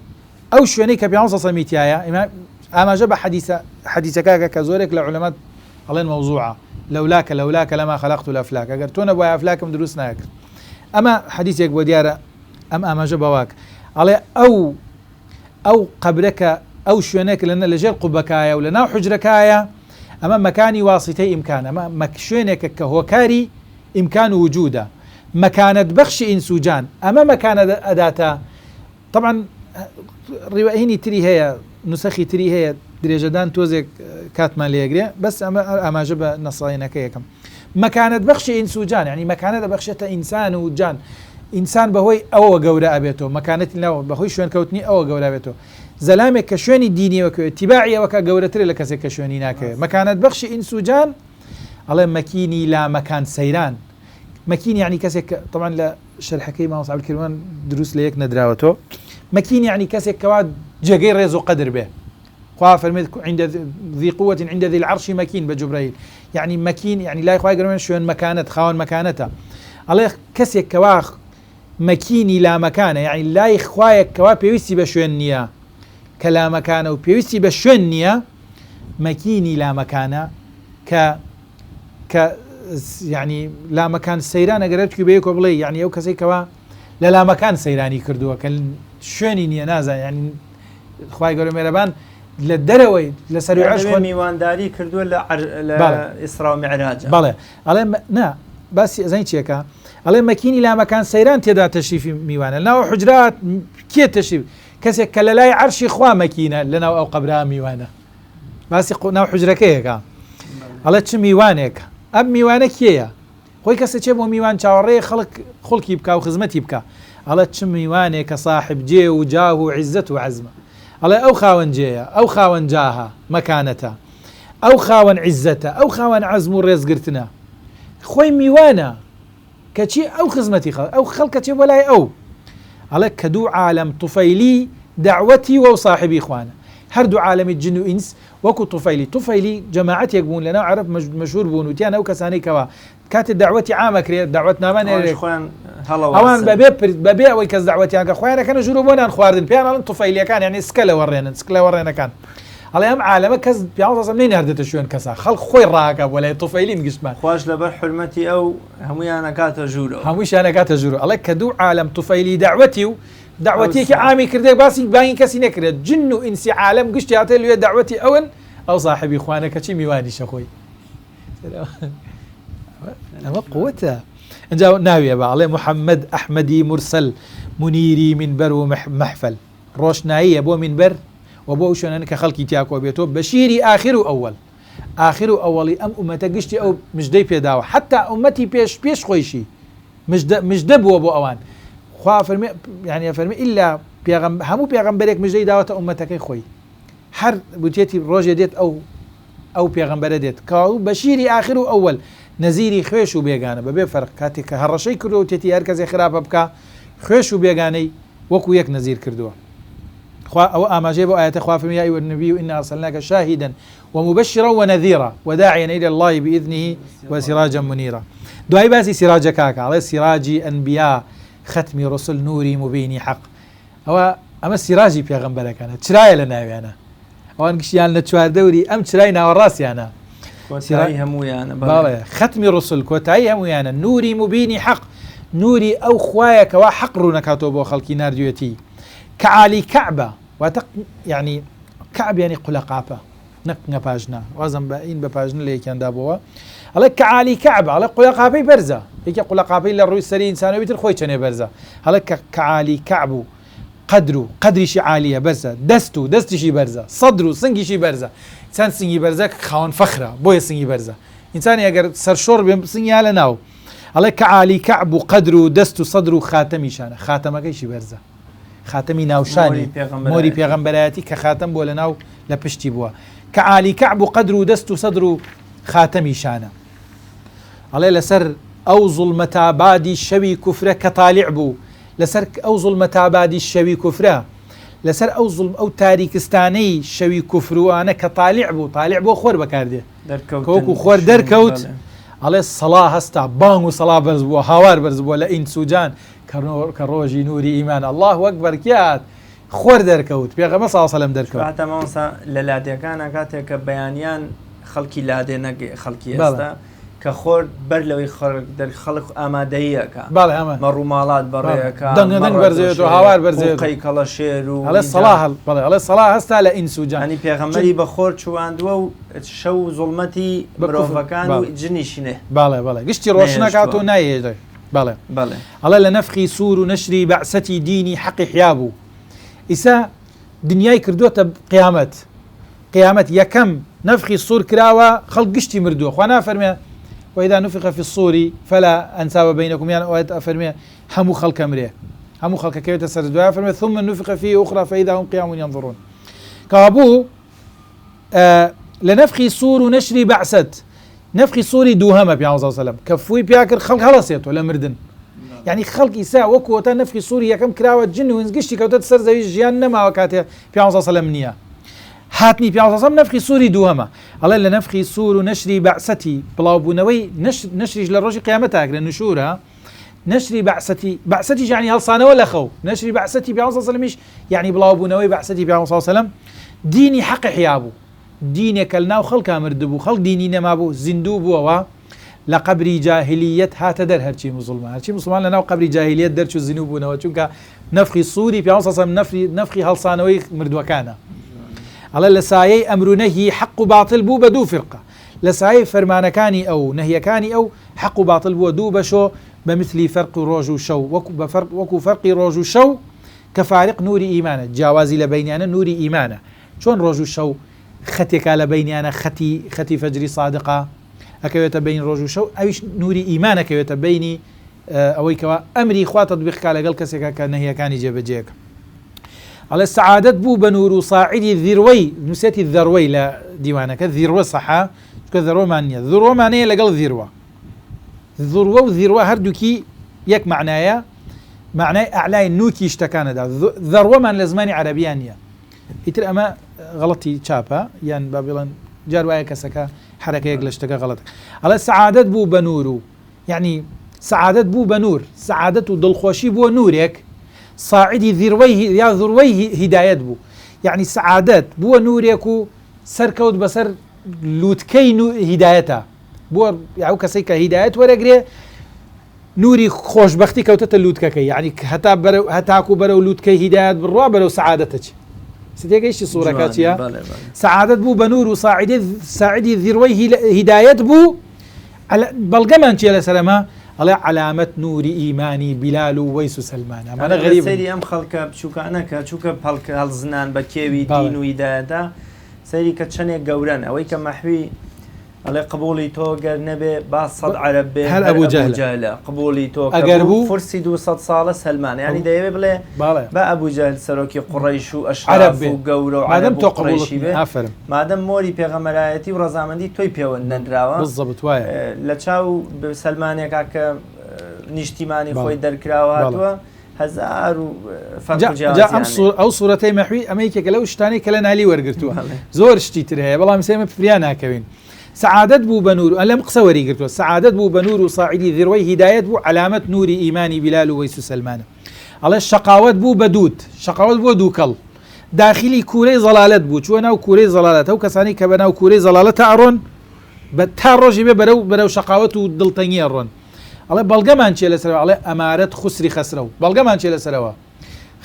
ئەو شوێنەی کە پێغەمبەر صلی اللە علیە و سلم تیایە، ئاماژە بە حەدیسە حەدیسەکە ئەکا کە زۆرێک لە عولەما ئەڵێن مەوزوعە، لولاک لولاک لما خلقت الافلاک، ئەگەر تۆ نەبوایە ئەفلاکم دروست نەکرد. ئەمە حەدیسێک بووە دیارە ئەم ئاماژە بەوە ئەکا. ئەڵێ ئەو ئەو قەبرە کە ئەو شوێنە کە لە ژێر قوبەکایە و لە ناو حوجرەکایە ئەمە مەکانی واسیتەی ئیمکانە ئەمە مەک شوێنێکە کە هۆکاری ئیمکان و وجودە مەکانەت بەخشی ئینس و جان ئەمە مەکانە ئەداتە طبعا ڕیوەهینی تری هەیە نوسەخی تری هەیە درێژەدان تۆزێک کاتمان لێگرێ بەس ئەمە ئاماژە بە نەساینەکە یەکەم مەکانەت بەخشی ئینس و جان یانی مەکانە دەبەخشێتە ئینسان و جان ئینسان بەهۆی ئەوەوە گەورە ئەبێتەوە مەکانەتی ناو بەهۆی شوێنکەوتنی ئەوە گەورە ئەبێتەوە زەلامێک کە شوێنی دینیەوە کەوێت تیباعی ئەوەکە گەورەترە لە کەسێک کە شوێنی ناکەوێت مەکانەت بەخشی ئینس و جان ئەڵێ مەکینی لا مەکان سەیران مەکین یعنی کەسێک کە طبعا لە شەرحەکەی مامۆستا عەبدولکەریمان دروست لە یەک نەدراوەتەوە مەکین یعنی کەسێک کەوا جێگەی ڕێز و قەدر بێ خوا فەرمێت عند ذی قوة عند ذی العرش مکین بە جوبرائیل یعنی مەکین یعنی لای خوای گەورە شوێن مەکانەت خاوەن مەکانەتە. ئەڵێ کەسێک کەوا مەکینی لامەکانە یانی لای خوایەک کەوا پێویستی بە شوێن نییە کە لامەکانە و پێویستی بە شوێن نییە مەکینی لامەکانە کە کە یعنی لامەکان سەیران ئەگەر هەرکی بەیەکۆ بڵێ یعنی ئەو کەسێک کەوا لە لامەکان سەیرانی کردووە کە شوێنی نییە نازان یعنی خوای گەورە مێرەبان لە دەرەوەی لە سەروی عەرش خۆ میوانداری کردووە لە ئیسرا و میعراج. بەڵێ ئەڵێ نا باسی ئەزانی چیەکە ئەڵێ مەکینی لامەکان سەیران تێدا تەشریفی میوانە ناو حجرات کێ تەشریف کەسێک کە لە لای عەرشی خوا مەکینە لە ناو ئەو قەبرا میوانە باسی ناو حجرەکەیەکە ئەڵێ چ میوانێک ئەم میوانە کێیە خۆی کەس ئەچێ بۆ میوان چاوەڕێیە خەڵک خوڵکی بکا و خزمەتی بکا. ئەڵێ چ میوانێکە ساحب جێ و جاه و عیزەت و عەزمە. ئەڵێ ئەو خاوەن جێیە، ئەو خاوەن جاهە، مەکانەتە. ئەو خاوەن عیزەتە، ئەو خاوەن عەزم و ڕێزگرتنە. خۆی میوانە، کەچی ئەو خزمەتی خەڵک، ئەو خەڵک ئەچێ بۆ لای ئەو. ئەڵێ کە دوو عالەم توفەیلی دەعوەتی وەو ساحبی خوانە. هەر دوو عالەمی جن و ئینس وەکو توفەیلی، توفەیلی جەماعەتێک بوون لەناو عەرەب مەشهور بوون وتیان ئەو کەسانەی کەوا کاتێ دەعوەتی عام ئەکرێ دەعوەتنامە نێرێ خۆیان ئەوان بەبێ بەبێ ئەوەی کەس دەعوەتیان کە خۆیان ئەکەنە ژوورەوە بۆ نان خواردن پێیان ئەڵێن توفەیلیەکان یانی سکە لەوەڕێنن سک لەوەڕێنەکان ئەڵێ ئەم عالەمە کەس پیاوە سەسەم نەیناردێتە شوێن کەسا خەڵک خۆی ڕاکە بۆ لای توفەیلین گشتمان خواش لەبەر حورمەتی ئەو هەموویان ئەکاتە ژوورەوە هەمووشیان ئەکاتە ژوورەوە ئەڵێ کە دوو عالەم توفەیلی دەعوەتی و دەعوەتیەکی عامی کردێ باسی بانگی کەسی نەکرێت جن و ئینسی عالەم گشتی هاتێ لوێ دەعوەتی ئەون ئەو ساحبی خوانە کەچی میوانیشە خۆی ئەمە قوتە ئەجا ناویە بە ئەڵێ محەممەد ئەحمەدی مرسل منیری منبەر و مەحفل ڕۆشناییە بۆ منبەر و بۆ ئەو شوێنانە کە خەڵکی تیاکۆ بێتەوە بەشیری ئاخر و ئەوەل ئاخر و ئەوەڵی ئەم ئومەتە گشتی ئەو مژدەی پێداوە حتا ئومەتی پێش پێش خۆیشی مژدە مژدە بووە بۆ ئەوان خوا ئەفەرمێ یانی ئەفەرمێ ئیلا پێغەم هەموو پێغەمبەرێک مژدەی داوەتە ئومەتەکەی خۆی هەر وتێتی ڕۆژێ دێت ئەو ئەو پێغەمبەرە دێت کەواو بەشیری ئاخر و ئەوەل نەزیری خوێش و بێگانە بەبێ فەرق کاتێک کە هەڕەشەی کردووە وتێتی هەر کەسێ خراپە بکا خوێش و بێگانەی وەکو یەک نەزیر کردووە خوا ئەوە ئاماژەیە بۆ ئایەتە خوا فەرمی یا ایها النبی انا ارسلناک شاهدا ومبشرا ونذیرا وداعیا الی اللە باذنه وسراجا منیرا دوایی باسی سراجەکە ئەکا ئەڵێ سراجی ئەنبیا ختمی رسل نوری مبینی حەق ئەوە ئەمە سراجی پێغەمبەرەکانە چرایە لە ناویانە ئەوان گشتیان لە چواردەوری ئەم چرای ناوەڕاستیانە کۆتایی هەموویانە بەڵێ ختمی رسل کۆتایی هەموویانە نوری مبینی حەق نوری ئەو خوایە کەوا حەق ڕوونەکاتەوە بۆ خەڵکی ناردوێتی کە عالی کەعبە واتە یعنی کەعب یعنی قولەقاپە نەک نە پاژنە وازم بە ئین بە پاژنە لە یەکیان دابەوە ئەڵێ کەعالی کەعب ئەڵێ قولەقاپەی بەرزە یەکێ قولەقاپەی لە ڕووی سەری ئینسانەوەی تر خۆی چەنێ بەرزە ئەڵێ کە کەعالی کەعب و قەدر و قەدریشی عالیە بەرزە دەست و دەستیشی بەرزە سەدر و سنگیشی بەرزە چەند سنگی بەرزە خاوەن فەخرە بۆیە سنگی بەرزە ئینسانی ئەگەر سەرشۆڕ بێ سنگی لە ناو ئەڵێ کەعالی کەعب و قەدر و دەست و سەدر و خاتەمیشانە خاتەمەکەیشی بەرزە خاتەمی ناوشانی مۆری پێغەمبەرایەتی کە خاتەم بووە لەناو لە پشتی بووە کە عالی کەعب و قەدر و دەست و سەدر و خاتەمی شانە ئەڵێ لەسەر ئەو زوڵمەتابادی شەوی کوفرە کە تالیع بوو لەسەر ئەو زوڵمەتابادی شەوی کوفرە لەسەر ئەو زوڵم ئەو تاریکستانەی شەوی کوفروانە کە تالیع بوو تالیع بۆ خۆر بەکاردێ کەوەکو خۆر دەرکەوت ئەڵێ سەڵا هەستا بانگ و سەڵا بەرز بووە هاوار بەرز بووە لە ئینس و جان کە ڕۆژی نوری ئیمان اللە اکبر کێ هات خۆر دەرکەوت پێغەمبەر صلی اللە علیە وسلم دەرکەوت. کەواتە مامۆستا لە لادێکانا کاتێک کە بەیانیان خەڵکی لادێ نەک خەڵکی ئێستا کە خۆر بەر لەوەی خەڵک دەر خەڵک ئامادەیی ئەکا بەڵێ ئەمە مەڕوماڵات بەڕێ ئەکا دەنگە دەنگ مەڕ بەرزێتەوە ئەدۆشێ هاوار بەرزێتەوە قوقەی کەڵەشێر و ئەڵێ ئینجا سەڵا هەڵ بەڵێ ئەڵێ سەڵا هەستا لە ئینس و جان یانی پێغەمبەری بە خۆر چوواندووە و شەو و زوڵمەتی بە کوفر مرۆڤەکان و بەڵێ جنیشی نە بەڵێ بەڵێ گشتی ڕۆشن ئەکات و نەهێشتووە. نایهێڵێ بەڵێ. بەڵێ. ئەڵێ لە نەفخی سوور و نەشری بەعسەتی دینی حەقی حیا بوو ئیسا دنیای کردووەتە قیامەت قیامەت یەکەم نەفخی سوور کراوە خەڵک گشتی مردووە خوا نافەرمێ وإذا نفخ في الصور فلا أنساب بينكم یان ئەوەت ئەفەرمێ هەموو خەڵک ئەمرێ هەموو خەڵکە کەوێتە سەر دوای فەرمێ ثم نفخ فيه أخرى فإذا هم قيام ينظرون کەوابوو لە نەفخی سوور و نەشری بەعسەت نەفخی سووری دووهەمە پێ سەلەم کە فووی پیا کرد خەڵک هەڵەسێتەوە لە مردن یعنی خەڵک ئیسا وەکو وەتا نەفخی سووری یەکەم کراوە جن و ئینس گشتی کەوتە سەر زەوی ژیان نەماوە کاتێ پێ سەلەم نییە هاتنی پێ سەلەم نەفخی سووری دووهەمە ئەڵێ لە نەفخی سوور و نەشری بەعسەتی بڵاوبوونەوەی نەشریش لە ڕۆژی قیامەت ئاگرە نشوورە. نەشری بەعسەتی بەعسەتیش یعنی هەڵسانەوە لە خەو نەشری بەعسەتی پێغەمبەر صلی اللە علیه وسلم یش یعنی بڵاوبوونەوەی بەعسەتی پێغەمبەر صلی اللە علیه وسلم دینی حەق ئیحیا بوو دینێک کە لەناو خەڵکا مردبوو خەڵک دینی نەمابوو زیندوو بووەوە لە قەبری جاهلیەت هاتە دەر هەرچی موسڵمان هەرچی موسڵمان لەناو قەبری جاهلیەت دەرچوو زینوو بوونەوە چونکە نەفخی سوری پێغەمبەر صلی اللە علیه وسلم نەفری نەفخی هەڵسانەوەی مردووەکانە ئەڵێ لە سایەی ئەمر و نەهی حەق و باتل بوو بە دوو فیرقە لە سایەی فەرمانەکانی ئەو و نەهیەکانی ئەو حەق و باتل بووە دوو بەشۆ بە میسلی فەرق ڕۆژ و شەو وەکو بە فەرق وەکو فەرقی ڕۆژ و شەو کە فارق نوری ئیمانە جیاوازی لە بەینیانە نوری ئیمانە چۆن ڕۆژ و شەو خەتێکا لە بەینیانە خەتی خەتی فەجری سادقە ئەکەوێتە بەین ڕۆژ و شەو ئەویش نوری ئیمان ئەکەوێتە بەینی ئەوەی کەوا ئەمری خوا تەتبیق کا لەگەڵ کەسێکا کە نەهیەکانی جێبەجێکە ئەڵێ سەعادەت بوو بە نور و ساعدی ذروەی نووسێتی ذروەی لە دیوانەکە ذروە سەحا چونکە ذروەمان نییە ذروەمان هەیە لەگەڵ ذروە ذروە و ذروە هەردووکی یەک معنایە معنای ئەعلای نوکی شتەکانەدا ذروەمان لە زمانی عەرەبیان نییە ئیتر ئەمە غەڵەتی چاپە یان با بڵێن جار وایە کەسەکە حرەکەیەک لە شتەکە غەڵەت ئەڵێ سەعادەت بوو بە نور و یەعنی سەعادەت بوو بە نور، سەعادەت و دڵخۆشی بووە نورێک، ساعدی ذروەی یا ذروەی هیدایەت بوو، یەعنی سەعادەت بووە نورێک و سەرکەوت بەسەر لوتکەی هیدایەتا، بووە ئەو کەسەی کە هیدایەت وەرەگرێ نوری خۆشبەختی کەوتەتە لوتکەکەی، یەعنی هەتا بەرەو هەتاکوو بەرەو لوتکەی هیدایەت بڕوا بەرەو سەعادەت ئەچێ. تێگەیشتی سوڕەکە چییە؟ سەعادەت بوو بە نور و ساعدی ساعدی ذروەی هیدایەت بوو، بەڵگەمان چیە لەسەر ئەمە؟ ئەڵێ عەلامەت نوری ئیمانی بیلال و وەیس و سەلمان ئەمانە غەریبن. سەیری ئەم خەڵکە بچوکانە کە چوکە پەڵک هەڵزنان بە کێوی دین و هیدایەتا سەیری کە چەنێک گەورەن ئەوەی کە مەحوی ئەڵێ قبوڵی تۆ گەر نەبێ با سەد عەرەب بێ هەر ئەبو جەهلە قبوڵی تۆ ئەگەر بوو فورسی 200 ساڵە سەلمان ینی دەیەوێ بڵێ با ئەبو جەهل سەرۆکی قوڕەیش و ئەشراف و گەورە و عەرەب و قوڕەیشی بێ مادەم مۆری پێغەمبەرایەتی و ڕەزامەندی تۆی پێوە نەنراوە بالضبط وایە لە چاو سەلمانێکا کە نیشتیمانی خۆی دەرکراوە هاتووە هەزار و فەرق و جا ئەم ئەو سوورەتەی مەحوی ئەمە یەکێکە لەو شتانەی کە لە نالی وەرگرتووە زۆر شتی تر هەیە بەڵام ئێمە فریا ناکەوین سەعادەت بوو بە نور لەم قسە وەری گرتووە سەعادەت بوو بە نور و ساعدی ذروەی هیدایەت بوو عەلامەت نوری ئیمانی بیلال و وەیس و سەلمانە ئەڵێ شەقاوەت بوو بە دوود شەقاوەت بووە دووکەڵ داخیلی کوورەی زەڵالەت بوو، چووە ناو کوورەی زەڵالەت، ئەو کەسانەی کە بە ناو کوورەی زەڵالەتا ئەڕۆن، بە تا ڕۆژی بێ بەرەو بەرەو شەقاوەت و دڵتەنگی ئەڕۆن. ئەڵێ بەڵگەمان چییە لەسەرەوە؟ ئەڵێ ئەمارەت خوسری خەسرەو. بەڵگەمان چییە لەسەرەوە؟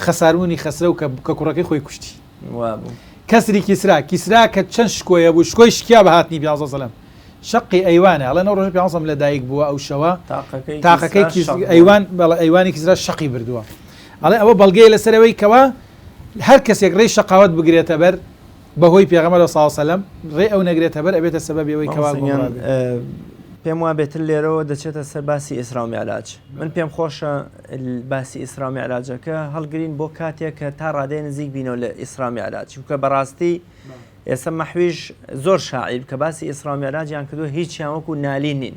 خەساربوونی خەسرەو کە کە کوڕەکەی خۆی کوشتی. وابوو. کەسری کیسرا، کیسرا کە چەند شکۆی هەبوو، شکۆی شکیا بە هاتنی پێغەمبەر صلی اللە علیە وسلم. شەقی ئەیوانە، ئەڵێن ئەو ڕۆژە پێغەمبەر صلی اللە علیە وسلم لە دایک بووە ئەو شەوە تاقەکەی تاقەکەی کیسرا کیس شەق بووە. ئەیوان بەڵێ ئەیوانی کیسرا شەقی بردووە. ئەڵێ ئەوە بەڵگەیە لەسەر ئەوەی کەوا هەر کەسێک ڕێی شەقاوەت بگرێتە بەر بەهۆی پێغەمبەرەوە صلی اللە علیە وسلم ڕێی ئەو نەگرێتە بەر ئەبێتە سەبەبی ئەوەی کەوا مامۆستا گیان گومڕا بێت. پێم وابێتر لێرەوە دەچێتە سەر باسی ئیسرا و میعراج من پێم خۆشە باسی ئیسرا و میعراجەکە هەڵگرین بۆ کاتێک کە تا ڕادەیە نزیک بینەوە لە ئیسرا و میعراج چونکە بەڕاستی ئێستا مەحویش زۆر شاعیر کە باسی ئیسرا و میعراجیان کردووە هیچیان وەکو نالی نین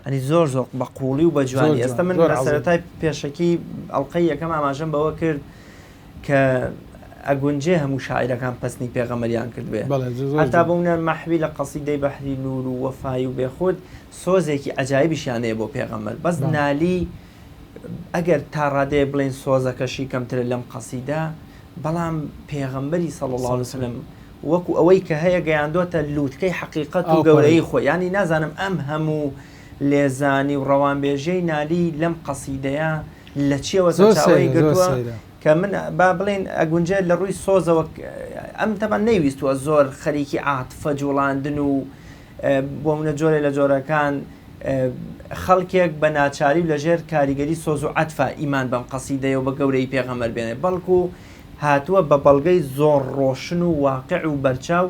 ئەنی زۆر زۆر بە قوڵی و بە جوانی ئێستا من لە سەرەتای پێشەکی ئەڵلقەی یەکەم ئاماژەم بەوە کرد کە ئەگونجێ هەموو شاعیرەکان پەسنی پێغەمەریان کرد بێ هەتا بۆ منە مەحوی لە قەسیدەی بەحری نور و وەفای و بێخود سۆزێکی عجایبیشیان هەیە بۆ پێغەمبەر بەس نالی ئەگەر تا ڕادەیە بڵێن سۆزەکەشی کەمترە لەم قەسیدە بەڵام پێغەمبەری صلی اللە علیە وسلم وەکو ئەوەی کە هەیە گەیاندۆتە لووتکەی حەقیقەت و گەورەیی خۆی یانی نازانم ئەم هەموو لێزانی و ڕەوانبێژیەی نالی لەم قەسیدەیە لە چیەوە سەرچاوەی گرتووە کە من با بڵێن ئەگونجێت لە ڕووی سۆزەوە ئەم تەبان نەیویستووە زۆر خەریکی عاتفە جوڵاندن و بۆ منە جۆرێ لە جۆرەکان خەڵکێک بە ناچاری و لەژێر کاریگەری سۆز و عەتفا ئیمان بەم قەسیدەیە و بە گەورەیی پێغەمبەر بێنێ بەڵکو هاتووە بە بەڵگەی زۆر ڕۆشن و واقع و بەرچاو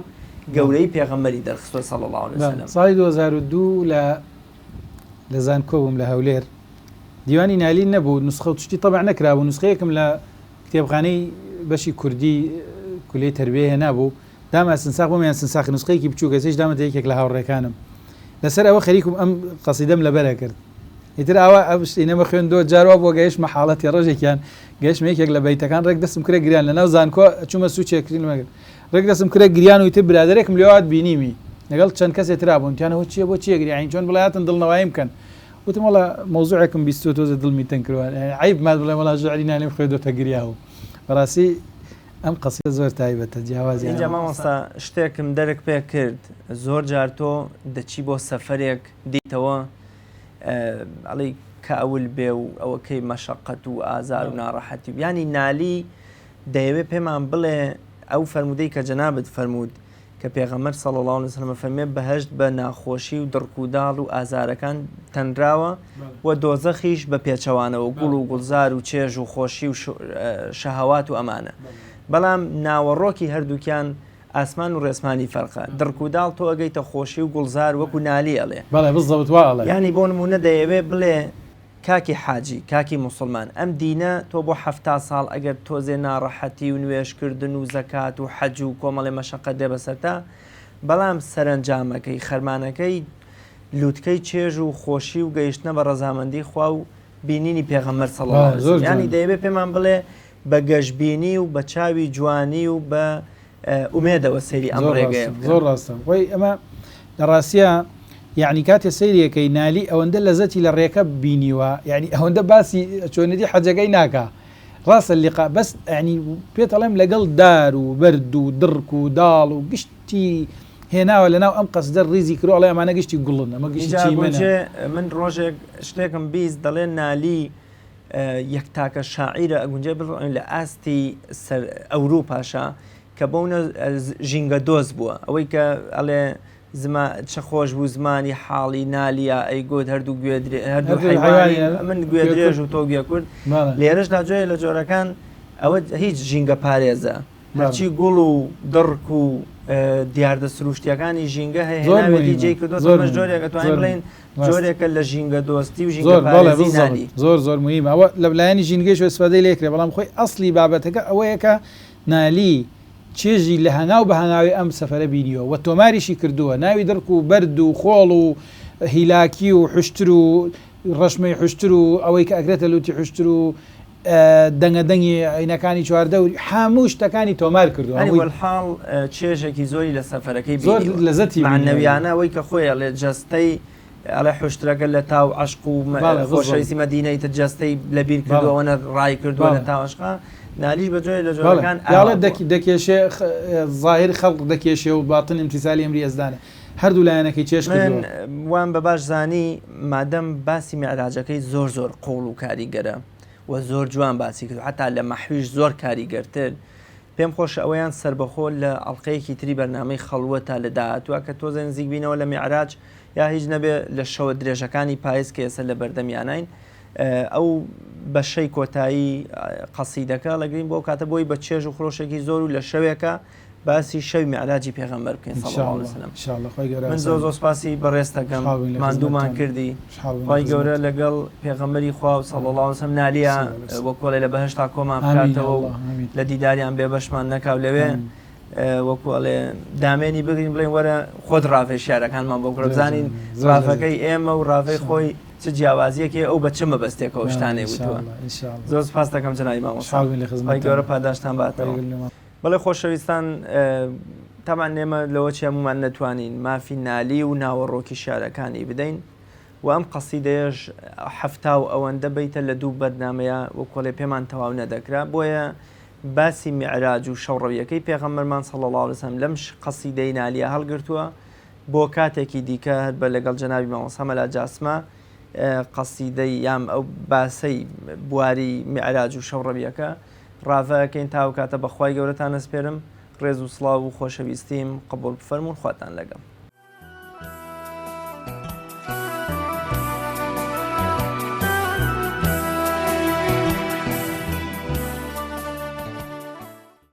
گەورەیی پێغەمبەری دەرخستووە صلی اللە علیە وسلم. ساڵی 2002 لە لە زانکۆ بووم لە هەولێر دیوانی نالی نەبوو نوسخە و شتی تەبع نەکرابوو نوسخەیەکم لە کتێبخانەی بەشی کوردی کولیەی تەربیە هێنابوو دامە سنساخ بۆم یان سنساخ نوسخەیەکی بچووک ئێستەیش دامەتە یەکێک لە هاوڕێکانم لەسەر ئەوە خەریکم ئەم قەسیدەم لەبەرە کرد ئیتر ئاوا ئەم شتینەمە خوێندووە جار وا بووە گەیشتمە حاڵەتی ڕۆژێکیان گەیشتمە یەکێک لە بەیتەکان ڕێک دەستم کرە گریان لەناو زانکۆ چوومە سوچێک کرینمە کرد ڕێک دەستم کرە گریان و ئیتر برادەرێکم لێوات بینیمی لەگەڵ چەند کەسێ ترا بوون تیان هۆ چییە بۆ چییە گریاین چۆن بڵێ هاتن دڵنەواییم بکەن. وتم وەڵا مەوزوعێکم بیستووە تۆزێ دڵمی تەنگ کردووە یانی عەیب مات بڵێم وەڵا شعری نالیم خوێندۆتە گریاوم بەڕاستی ئەم قەسیدە زۆر تایبەتە جیاوازی ئینجا مامۆستا شتێکم دەرک پێ کرد زۆر جار تۆ دەچی بۆ سەفەرێک دیتەوە ئەڵێی کاول بێ و ئەوە کەی مەشەقەت و ئازار و ناڕەحەتی و یانی نالی دەیەوێ پێمان بڵێ ئەو فەرموودەی کە جەنابت فەرمووت کە پێغەمبەر صلی اللە علیە وسلم فەرمێ بەهەشت بە ناخۆشی و دڕک و داڵ و ئازارەکان تەنراوە و دۆزەخیش بە پێچەوانەوە گوڵ و گوڵزار و چێژ و خۆشی و شەهەوات و ئەمانە بەڵام ناوەڕۆکی هەردووکیان ئاسمان و ڕێسمانی فەرقە دڕک و داڵ تۆ ئەگەیتە خۆشی و گوڵزار وەکو نالی ئەڵێ. بەڵێ بزەبت وا ئەڵێ. یانی بۆ نموونە دەیەوێ بڵێ کاکی حاجی، کاکی موسڵمان، ئەم دینە تۆ بۆ 70 ساڵ ئەگەر تۆزێ ناڕەحەتی و نوێژ کردن و زەکات و حەج و کۆمەڵێ مەشەقەت دێ بەسەرتا، بەڵام سەرەنجامەکەی، خەرمانەکەی لوتکەی چێژ و خۆشی و گەیشتنە بە ڕەزامەندی خوا و بینینی پێغەمبەر صلی اللە علیە وسلم. یانی دەیەوێ پێمان بڵێ بە گەشبینی و بە چاوی جوانی و بە ئومێدەوە سەیری ئەم ڕێگەیە بکەن. زۆر ڕاستە خۆی ئەمە لە ڕاستیا یەعنی کاتێ سەیری ئەکەی نالی ئەوەندە لەزەتی لە ڕێکە بینیوە یەعنی ئەوەندە باسی چۆنێتی حەجەکەی ناکا ڕاستە لیقا بەس یەعنی پێت ئەڵێم لەگەڵ دار و بەرد و دڕک و داڵ و گشتی هێناوە لەناو ئەم قەسدە ڕیزی کرۆ ئەڵێ ئەمانە گشتی گوڵن ئەمە گشتی ئینجا چیمەنە. گونجێ من ڕۆژێک شتێکم 20 دەڵێ نالی یەک تاکە شاعیرە ئەگونجێ بڵێن لە ئاستی سەر ئەوروپاشا کە بەونە ژینگە دۆست بووە ئەوەی کە ئەڵێ زما چ خۆش بوو زمانی حاڵی نالیا ئەی گوت هەردوو گوێ هەردوو حیوانی من گوێ درێژ و تۆ گوێ کورت لێرەشدا جۆیە لە جۆرەکان ئەوە هیچ ژینگە پارێزە هەرچی گوڵ و دڕک و دیاردە سروشتیەکانی ژینگە هەیە هێناوێتی جێی کردووە زۆر جۆرێک ئەتوانین بڵێین جۆرێکە لە ژینگە دۆستی و ژینگە پارێزی نالی. زۆر زۆر موهیمە ئەوە لە لایەنی ژینگەیشەوە ئیستفادەی لێ کرێ بەڵام خۆی ئەسڵی بابەتەکە ئەوەیە کە نالی چێژی لە هەنگاو بە هەنگاوی ئەم سەفەرە بینیوە و تۆماریشی کردووە ناوی دڕک و بەرد و خۆڵ و هیلاکی و حوشتر و ڕەشمەی حوشتر و ئەوەی کە ئەکرێتە لوتی حوشتر و دەنگە دەنگی عینەکانی چواردەوری هەموو شتەکانی تۆمار کردووە هەنی هەمووی وەلحاڵ چێژێکی زۆری لە سەفەرەکەی زۆر بینیوە لەزەتی بینیوە مەعنەویانە ئەوەی کە خۆی ئەڵێ جەستەی ئەڵێ حوشترەکە لە تاو عەشق و بەڵێ بالضبط خۆشەویستی مەدینەی تر جەستەی لەبیر کردووە بەڵێ ئەوەنە ڕای کردووە لە بەڵێ تاو عەشقا نالیش بە جۆرێ لە بەڵێ جۆرەکان یا ئاوا ئەڵێ بووە. دەکێشێ زاهیر خەڵق دەکێشێ و باتن ئیمتیسالی ئەمری یەزدانە هەردوو لایەنەکەی چێژ من کردووە. وام بە باش زانی مادەم باسی میعراجەکەی زۆر زۆر قووڵ و کاریگەرە و زۆر جوان باسی کرد حتا لە مەحویش زۆر کاریگەرتر پێم خۆشە ئەوەیان سەربەخۆ لە ئەڵلقەیەکی تری بەرنامەی خەڵوە تا لە داهاتوە کە تۆزێ نزیک بینەوە لە میعراج یا هیچ نەبێ لە شەوە درێژەکانی پایز کە ئێستا لە بەردەمیانین ئەو بەشەی کۆتایی قەسیدەکە لەگرین بۆ کاتە بۆی بە چێژ و خرۆشێکی زۆر و لە شەوێکە باسی شەوی میعراجی پێغەمبەر بکەین صلی اللە علیە وسلم من زۆر زۆر سپاسی بەڕێزت دەکەم ماندوومان کردی خوای گەورە لەگەڵ پێغەمبەری خوا و صلی اللە علیه وسلم نالیا وەکۆڵێ لە بەهەشتا کۆمان بکاتەوە و لە دیداریان بێبەشمان نەکا و لەوێ وەکو ئەڵێ دامێنی بگرین بڵێن وەرە خۆت ڕاڤەی شیعرەکانمان بۆ بکە بزانین ڕاڤەکەی ئێمە و ڕاڤەی خۆی چ جیاوازیەکی ئەو بە چ مەبەستێکەوە شتانەی وتووە زۆر سپاس دەکەم جەنابی مامۆستا خوای گەورە پاداشتان باتەوە. بەڵێ خۆشەویستان تەبعەن ئێمە لەوە چی هەموومان نەتوانین مافی نالی و ناوەڕۆکی شیعرەکانی بدەین و ئەم قەسیدەیەش 70 و ئەوەندە بەیتە لە دوو بەرنامەیە وەکۆڵێ پێمان تەواو نەدەکرا بۆیە باسی میعراج و شەوڕەویەکەی پێغەمبەرمان صلی الله علیه وسلم لەم قەسیدەی نالیە هەڵگرتووە بۆ کاتێکی دیکە هەر بە لەگەڵ جەنابی مامۆستا مەلا جاسمە قەسیدەی یام ئەو باسەی بواری میعراج و شەوڕەویەکە ڕاڤە ئەکەین تا ئەو کاتە بە خوای گەورەتان ئەسپێرم ڕێز و سڵاو و خۆشەویستیم قبوڵ بفەرموون خواتان لەگەڵ.